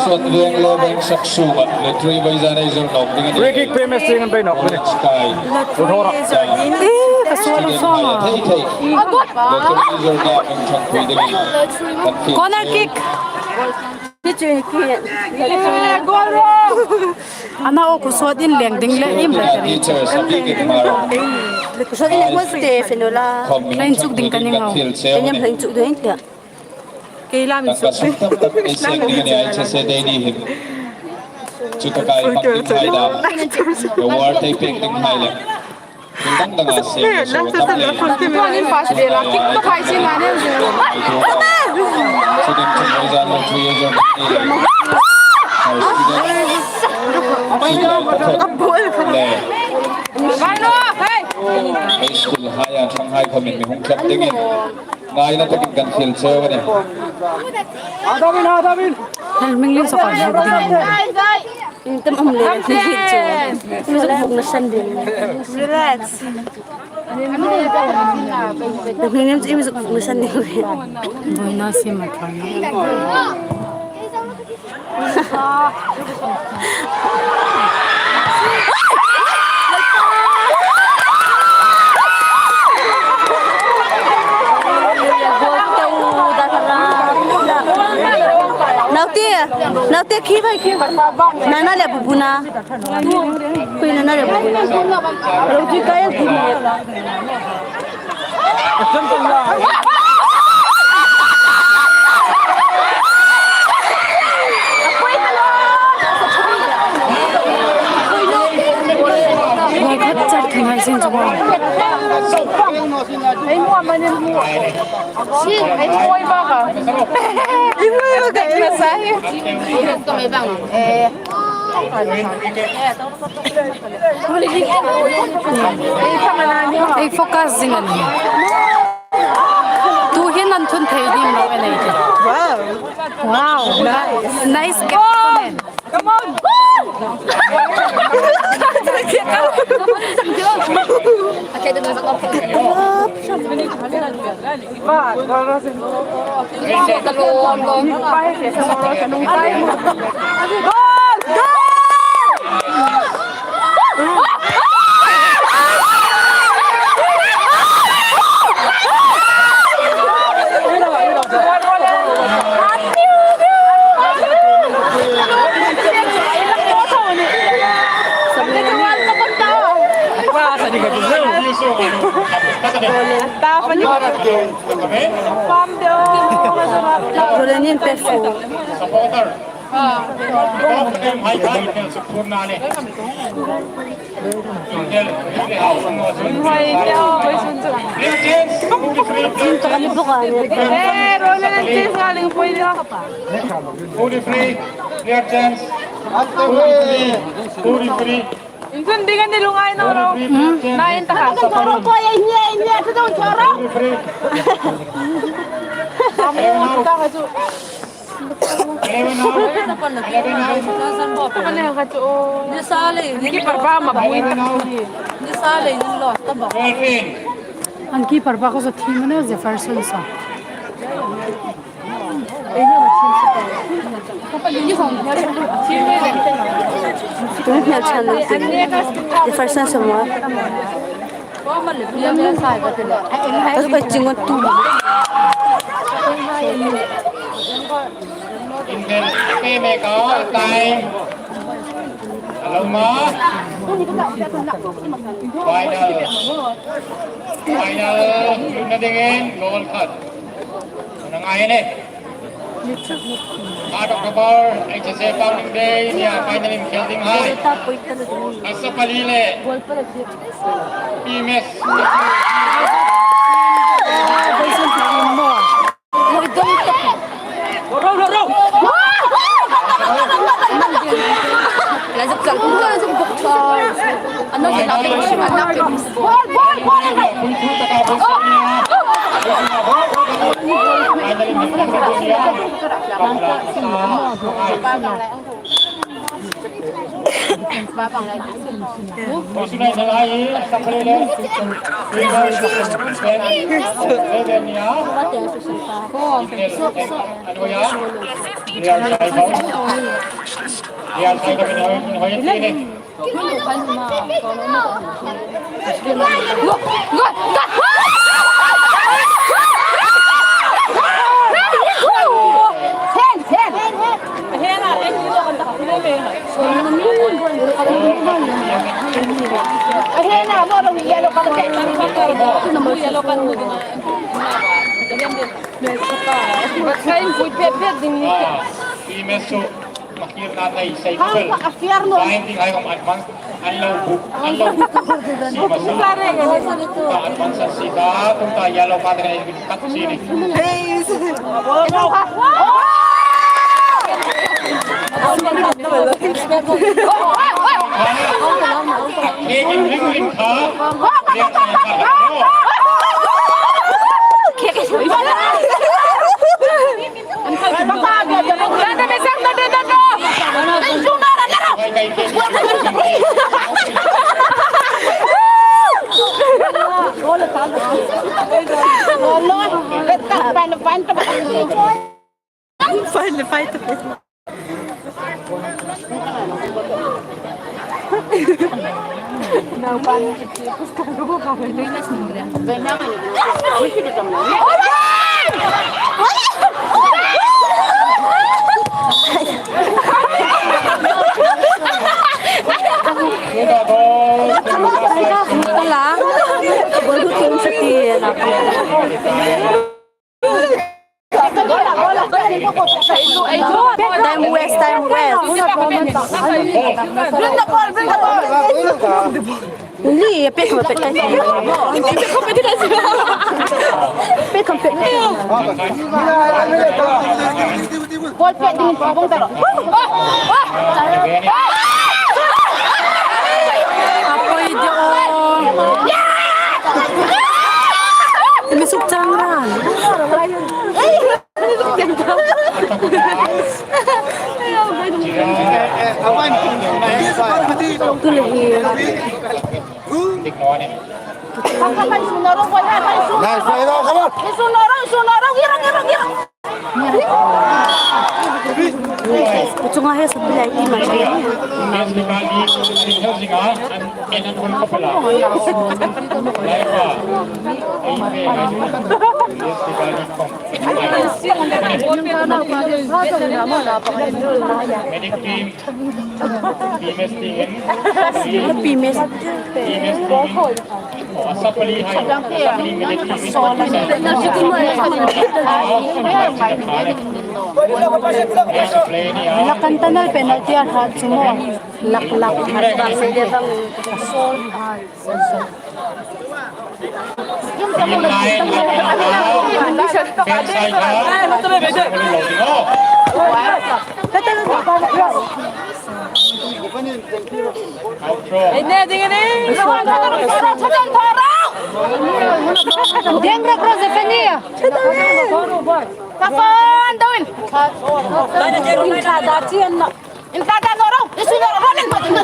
Sot veng le veng sak sunga le three by zan ei zor nawk ding a nih. Free kick pe me sing an bei nawk a nih. Sky. Ku thora. Eh, ka suol a song a. Thei thei. Le three zor nawk ding chang pui ding. Corner kick. Ana o ku suot in leng ding le im le. Teachers a big in mar. Le ku suot in le mo ste fenola. Line chuk ding ka ning o. Enyam line chuk ding tia. Kei lam in suk. Ka suk tam tak ei seng ding a nih, ei che se dei ni hin. Chu taka ei mak ding hai da. Ka war tei pek ding hai le. Thil dang dang a seng so tam le. Tuan in pass de la. Kik to khai si na ne. Student chu mai zan lo chu ye zon. Hai student. Student. Le. Vai no, hey. Ei school hai a thang hai khomin mi hung thlap dingin. Ngaina takin kan fiel cheu a nih. Adamin, adamin. Hal ming lim sa kan hal ding. In tam am le kan fiel cheu. Im zuk buk na san ding. Relax. Hal ming lim chu im zuk buk na san ding. Boina si ma thang. Naute, naute khi bai khi. Nana le bubuna. Kui nana le bubuna. Lo ji kaya bubuna. Ei focus zing a nih. Tu hin an thun thei ding lo en ei ti. Wow. Wow. Nice. Nice catch. Come on. Supporter. Forty-three, clear chance. Forty-three. Inchun ding an ni lungngai naw ro. Hmm? Na in ta kha. Forty-three. Amu ta kha chu. Eleven out. Eleven out. Ka ne kha chu. Ni sa le, ni keeper pa ma bui ta. Ni sa le, ni lo ta ba. Thirteen. An keeper pa ko sa thi mana Jefferson sa. Tun hmel chan lo tin. Jefferson sa ma. Ka ka chingon tu. Inven pe me ka time. Alo ma. Final. Final. Na dingin goal khat. Na ngai ne. Aṭ October, H S A Founding Day nia final inkhel dinghai. Asa pali le. P M S. Makirna nei sei. Hau, bel. A fiar naw. Bain ding hai hom advance. An lo buk, an lo buk. Si ma sa. Ka advance si ta, tum ta yellow card ka nei kat si ni. Hey. Hey, ring, ring, ha. Find the fight. Time waste, time waste. Bring the ball, bring the ball. Li, pek ma pek. Pek ma pek. Ball pek ding, ball taro. Apoi do. Mi suk chang ran. Tule hi. Nice, nice, come on. Kuchunga he sat lai ti ma. Medic team. P M S team. P M S. P M S team. Oh, asa pali hai. Asa pali medic team. Lakan tunnel penalty a hrat chu maw. Lak, lak. Deng rak ro Zephania. Ka phone down. In ta ta no ro. Isu no ro nen pa tin ta.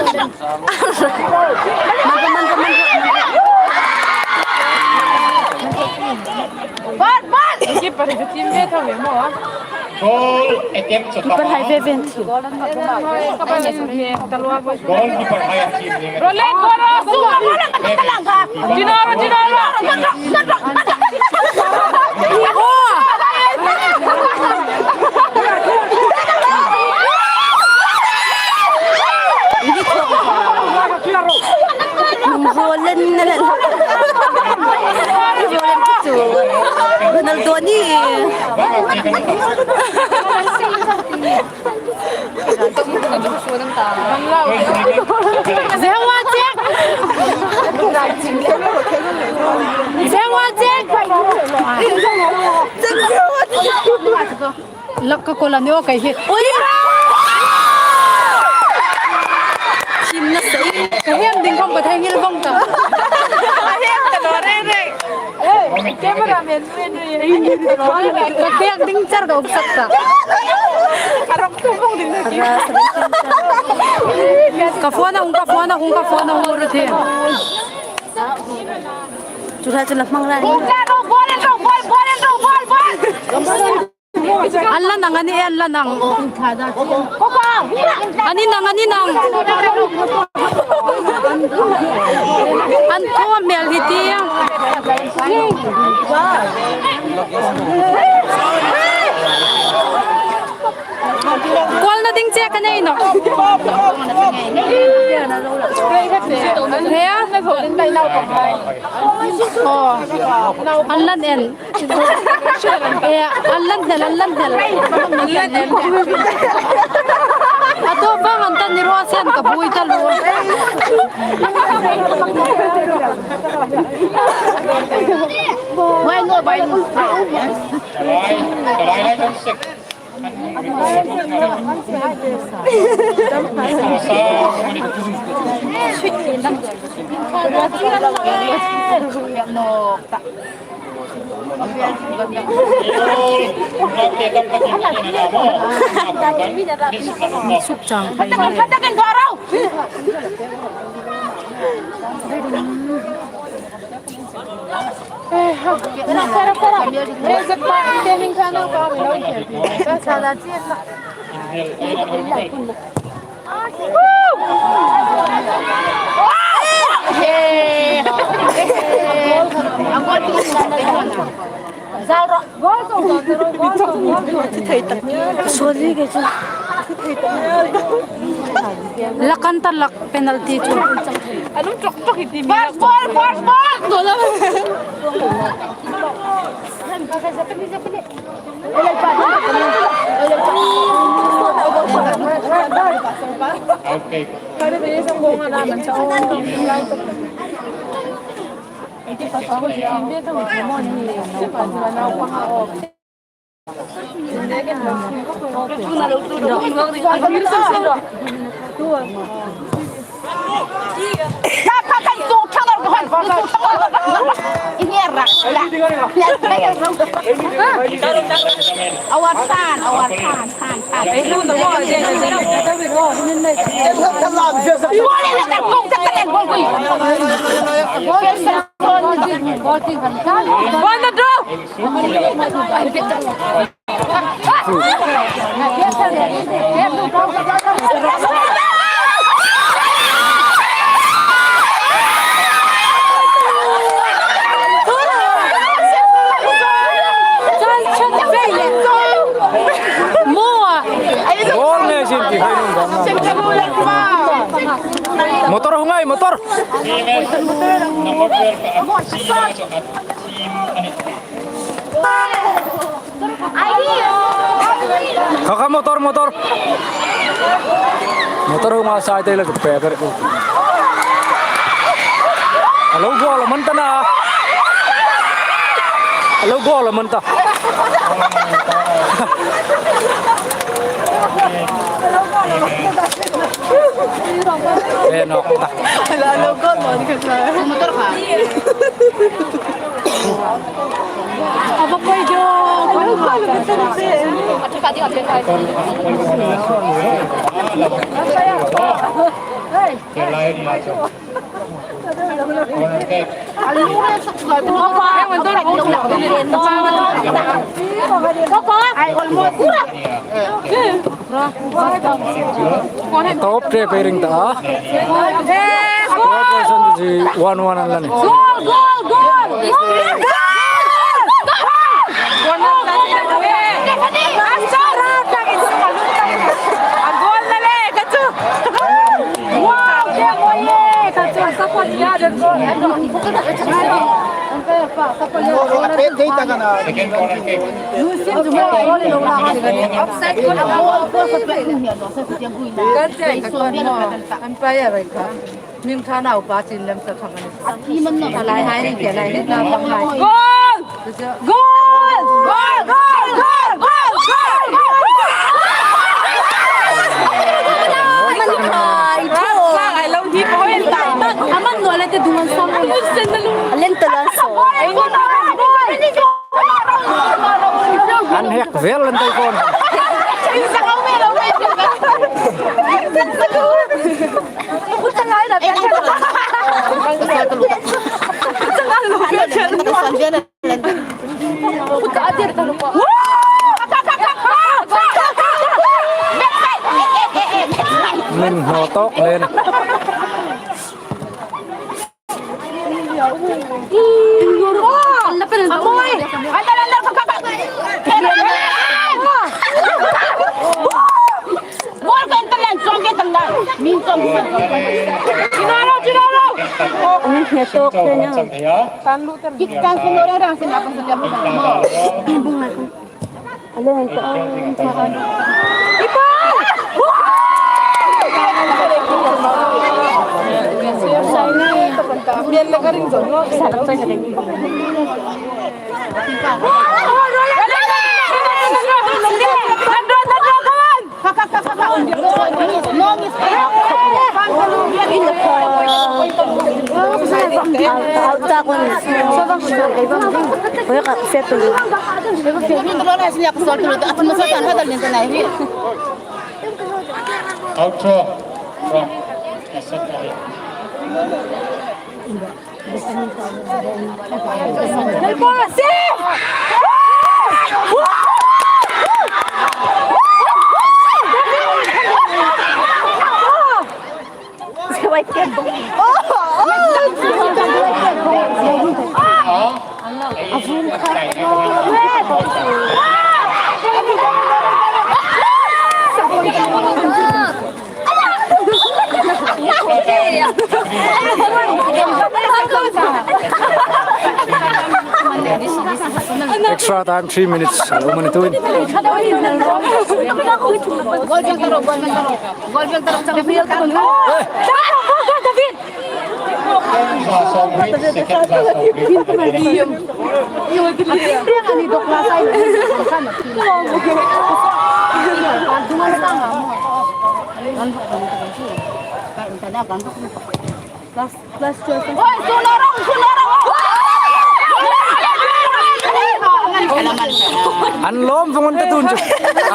Bal, bal. Keeper hi team ve tho ve maw. Goal attempt chu keeper hai ve ven. Goalkeeper hai a team ni. Ro le, ro, ro. Dino ro, dino ro. Roland na la. Roland chu. Ronaldo ni. Zewa che. Zewa che. Lak ka kola ni o kai hi. Oi. Thim na sei. Ka hem ding khom ka thei ngil vong ta. Ka hem ka lo re re. Cameraman, ka tiang ding char ka uksak ta. Ka phone a hung, ka phone a hung, ka phone a hung ru the. Chu hla chu la hmang lai. Ball, ball, ball, ball, ball, ball. An la nang a ni, an la nang. An ni nang, an ni nang. An thaw mel hi ti. Kawlna ding che ka nei nawh. He a? Aw. An lan en. E, an lan hnel, an lan hnel. An lan en. A tawp vang an tan ni raw se, an ka buoi ta lo. Bai no, bai no. Suk chang. Lakan ta lak penalty chu. Ball, ball, ball, ball. Our son, our son, son, son. One, two. Motor hung ai, motor. Number twelve, a team, a team. Kha kha, motor, motor. Motor hung a sai te la pe kar. A lo goal man ta na. A lo goal man ta. E, nawk ta. Ala lo goal man ka sa. Motor kha. Top tre pairing ta. Score position chu one one an la ni. Goal, goal, goal! Goal! Goal! Wow, ke mo ye, ka chu support ya de goal. Lucy, tu mo goal lo la ka ni. Offside ko na goal ko sa pe ni ya, so sa pe ni ya. Umpire ka. Min kha nau pa chin lem sa thang ni. A ti man na. Ka lai hai ni, ka lai ni na thang hai. Goal! Goal! Goal! Goal! Goal! Goal! Ai lo hi ko en ta. Aman no le te dungan sam. Alen to lan so. An hek vel an tai kon. Min hno tawk len. Outro from Asad Ali. Extra time, three minutes. One minute to win. An lawm vong an ta tun chu.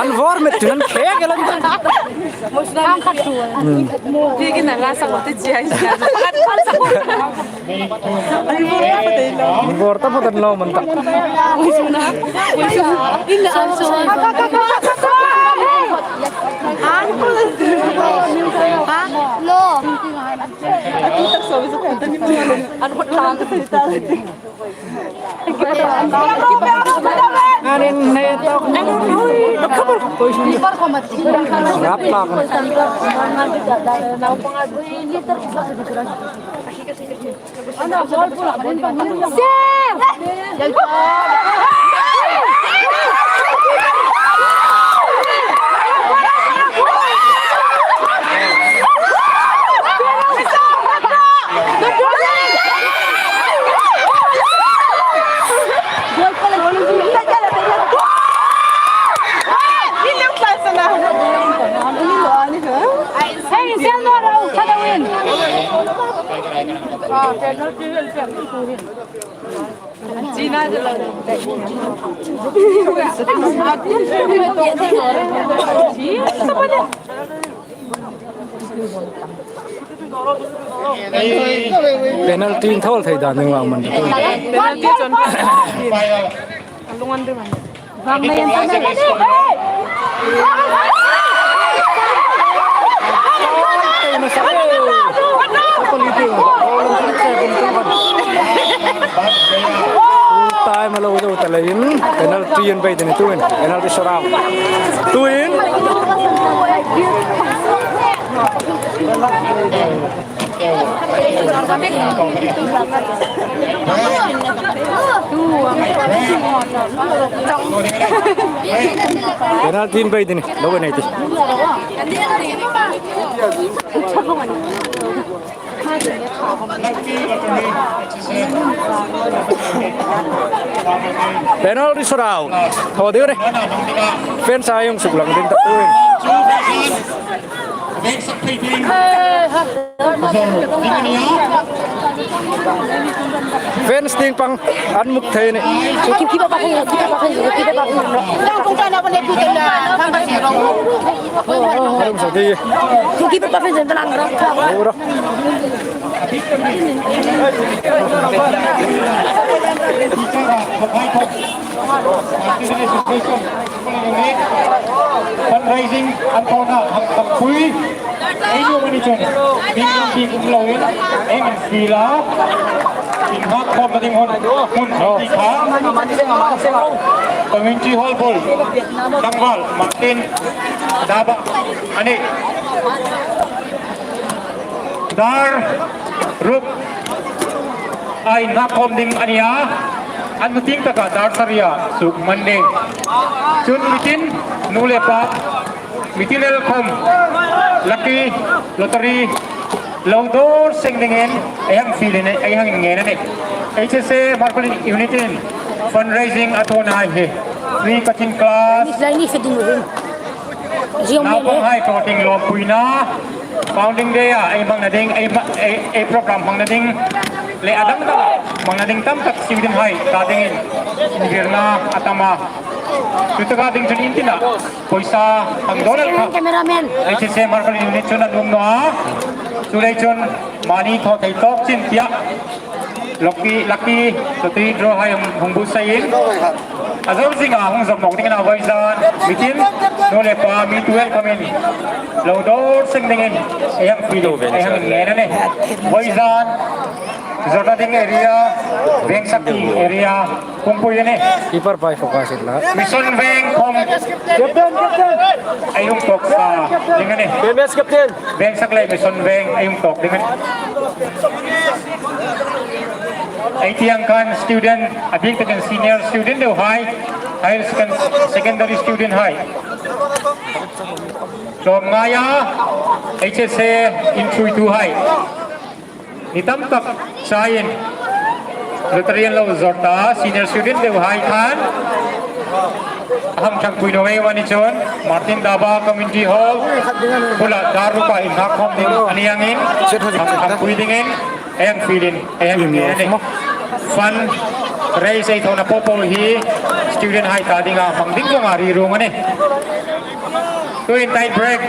An vor met chu an khek el an ta. An vor ta phawt an lawm an ta. Penalty in thawl thei dan ding vang man. Penalty chun. Time a lo zo ta leiin penalty an bei ding tuhin, penalty shootout. Tuhin. Penalty an bei ding, lo nei ti. Penalty shootout. Thaw deu re. Fence a hung suk lang ding ta tuhin. Fence tieng pang an muk thei ni. Hung sa di. Ura. Fundraising an thawna hang thangpui. Ei nuom a ni chun, ding ding ding um loin, ei min fiel a. Inhak khawmna ding hun, hun thei ti kha. Community hall bul, tlangval, Martin, Daba, a nih. Dar ruk a inhak khawm ding a ni a, an hnu tieng taka dar saria suk man ding. Chun mitin nu le pa, mitin el khawm, lucky, lottery, lo dawr seng dingin, ei hang fiel in, ei hang ngen a nih. H S A Hmarkhawlien Unit in fundraising a thawna hai hi. Free coaching class. Naupang hai tawk ding lawmpuina. Founding Day a ei hmangna ding, ei hma-, ei, ei program hmangna ding. Le a dang dang hmangna ding tam tak student hai ta dingin. Ngirna a tam a. Chu taka ding chun in tina. Poisa hang dawn el kha. Cameraman. H S A Hmarkhawlien Unit chun an um naw a. Chu lei chun mani thaw thei tawk chin tia. Lucky, lucky, lottery draw hai hung, hung buotsai in. A zo zinga hung zawm nawk dingin a vawizan. Mitin, nu le pa, mi tu el khawmin. Lo dawr seng dingin. Ei hang fiel, ei hang ngen a nih. Vawizan. Zawrna ding area. Vengsakti area. Hung pui a nih. Keeper pai focus it la. Mission Veng khawm. Ei hung tawk sa ding a nih. Vengsakti. Vengsak le Mission Veng ei hung tawk ding a nih. Ei tieng khan student, a bik takin senior student deu hai, higher second-, secondary student hai. Tlawmngaia H S A inthuitu hai. Ni tam tak chaiin lottery an lo zawr ta, senior student deu hai khan. A hang thangpui naw ngei a ni chun, Martin Daba Community Hall bula dar ruka inhak khawm ding a ni angin, hang thangpui dingin, ei hang fiel in, ei hang ngen a nih. Fund raise ei thawna popo hi student hai ta dinga hmang ding zonga ri rung a nih. Tuhin tie break,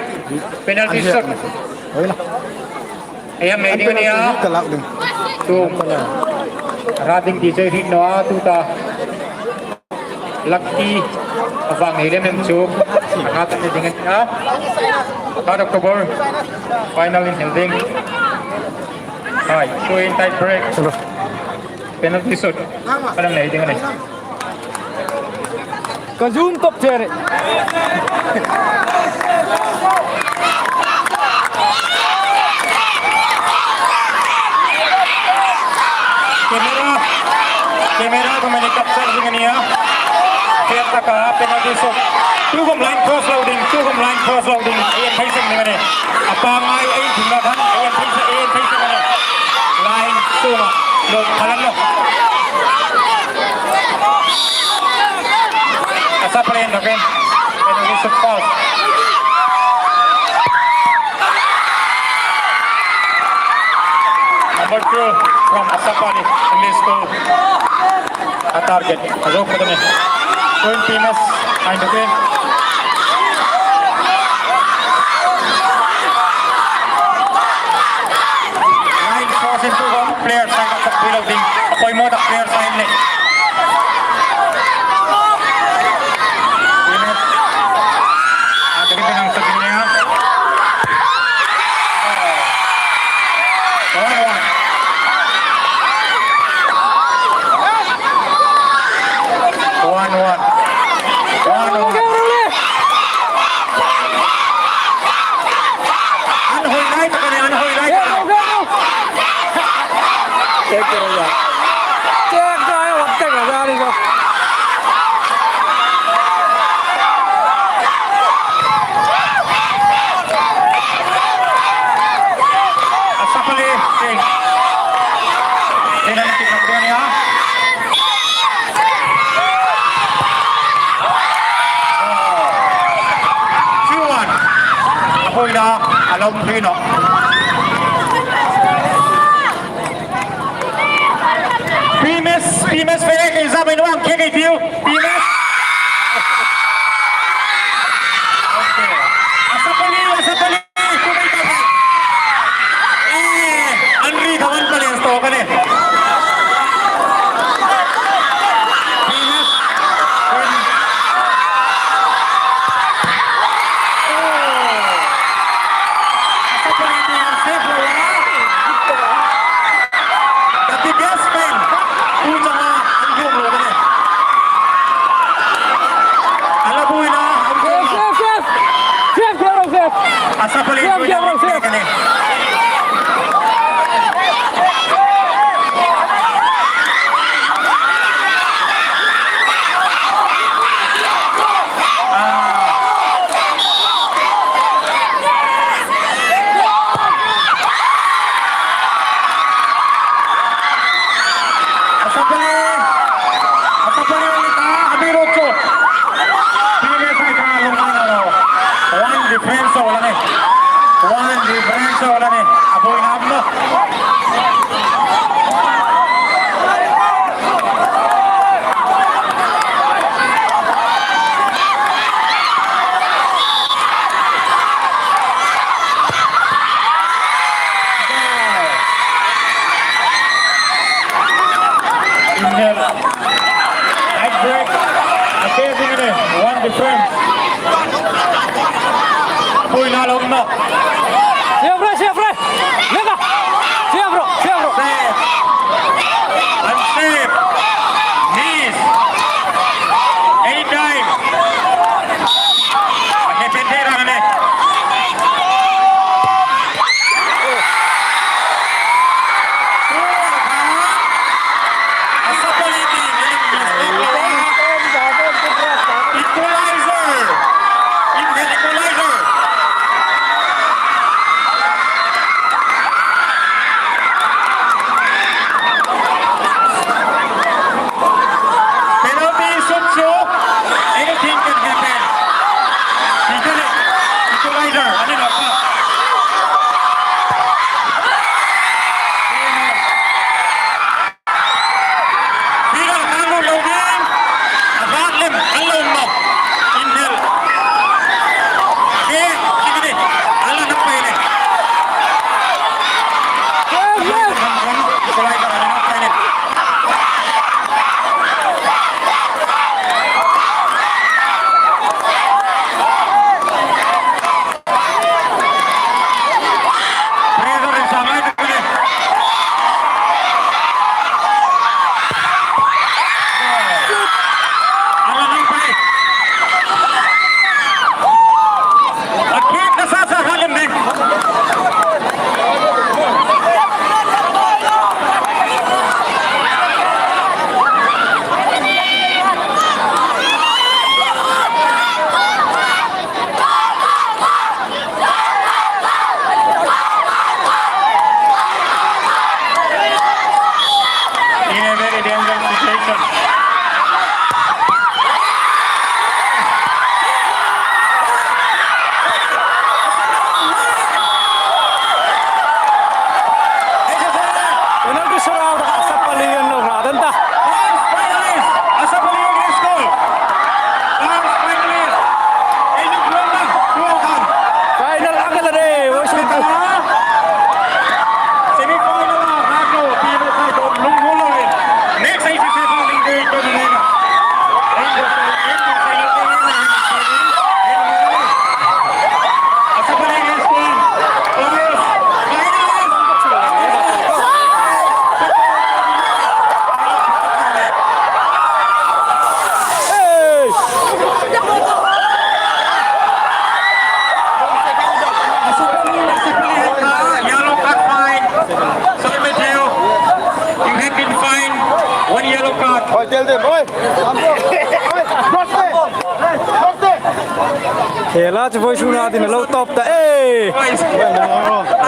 penalty shot. Ei hang nei ding a nih a. Ka lak ding. Tu. Rat ding ti chu hriet naw a, tuta. Lucky. A vang hi lem em chu. A hrat a ni ding a nih a. Third October. Final in hel ding. Hai, tuhin tie break. Penalty shot. Ka hang nei ding a nih. Ka zoom tawp che re. Camera, camera khawm ei capture ding a nih a. Fair taka penalty shot. Tukhawm line cross lo ding, tukhawm line cross lo ding. Ei en phei seng ding a nih. A pangngai ei thim lo khan, ei en phei seng, ei en phei seng a nih. Line sunga lo khalan lo. A sa plain lo ken. Penalty shot foul. Number two. from Asapali English School. A target, a zo khat a nih. Twenty minutes, time to play. Line crossing to one player, side of the field, a poimaw tak player side a nih. Minutes. A target ang sa dunia. One one. One one. One one. An hoi lai tak a nih, an hoi lai tak a nih. Take care, yeah. Take care, what the hell is that? Asapali, Singh. Penalty kick, Romania. Two one. A poimaw, a lawm thei naw. P M S, P M S fe exam in wang khek ei tiu. P M S. Okay. Asapali, Asapali. Eh, an ri ka wan pali an sto ka ne. P M S. Oh. Asapali ni an safe lo a. The biggest fan. Tu changa an hung lo ka ne. A la buoina, an hung lo. Safe, safe, safe. Safe, safe, safe. Asapali buoina, safe, safe. Ka ne. Asapali, Asapali, Amirocho. One difference a la nih. One difference a la nih. A buoina a um nawh. Inhale. Nice break. A buoina a um nawh. Safe, safe, safe. Lenga. Safe, safe, safe. Safe. Unsafe. Miss. Any time. He pen thei a nih. Equalizer! Equalizer! Penalty shoot, so anything can happen. Equalizer, I mean, Figure kan lo lo ding. A bat lem kan lo mawk. Inhale. Ke, ke, ke. A la nang pei le. Equalizer a la nang pei le. In a very dangerous situation. Penalty shot. Khela chu vawisuna ding lo top ta e.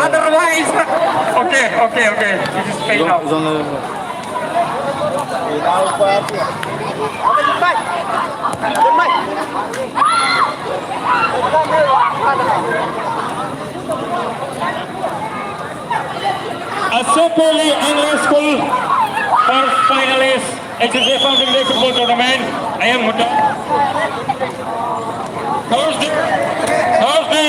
Otherwise, okay, okay, okay. This is paid off. A Sopoli Angle School first finalist, H S A Foundation Day Football Tournament, I am Huta. Thursday, Thursday,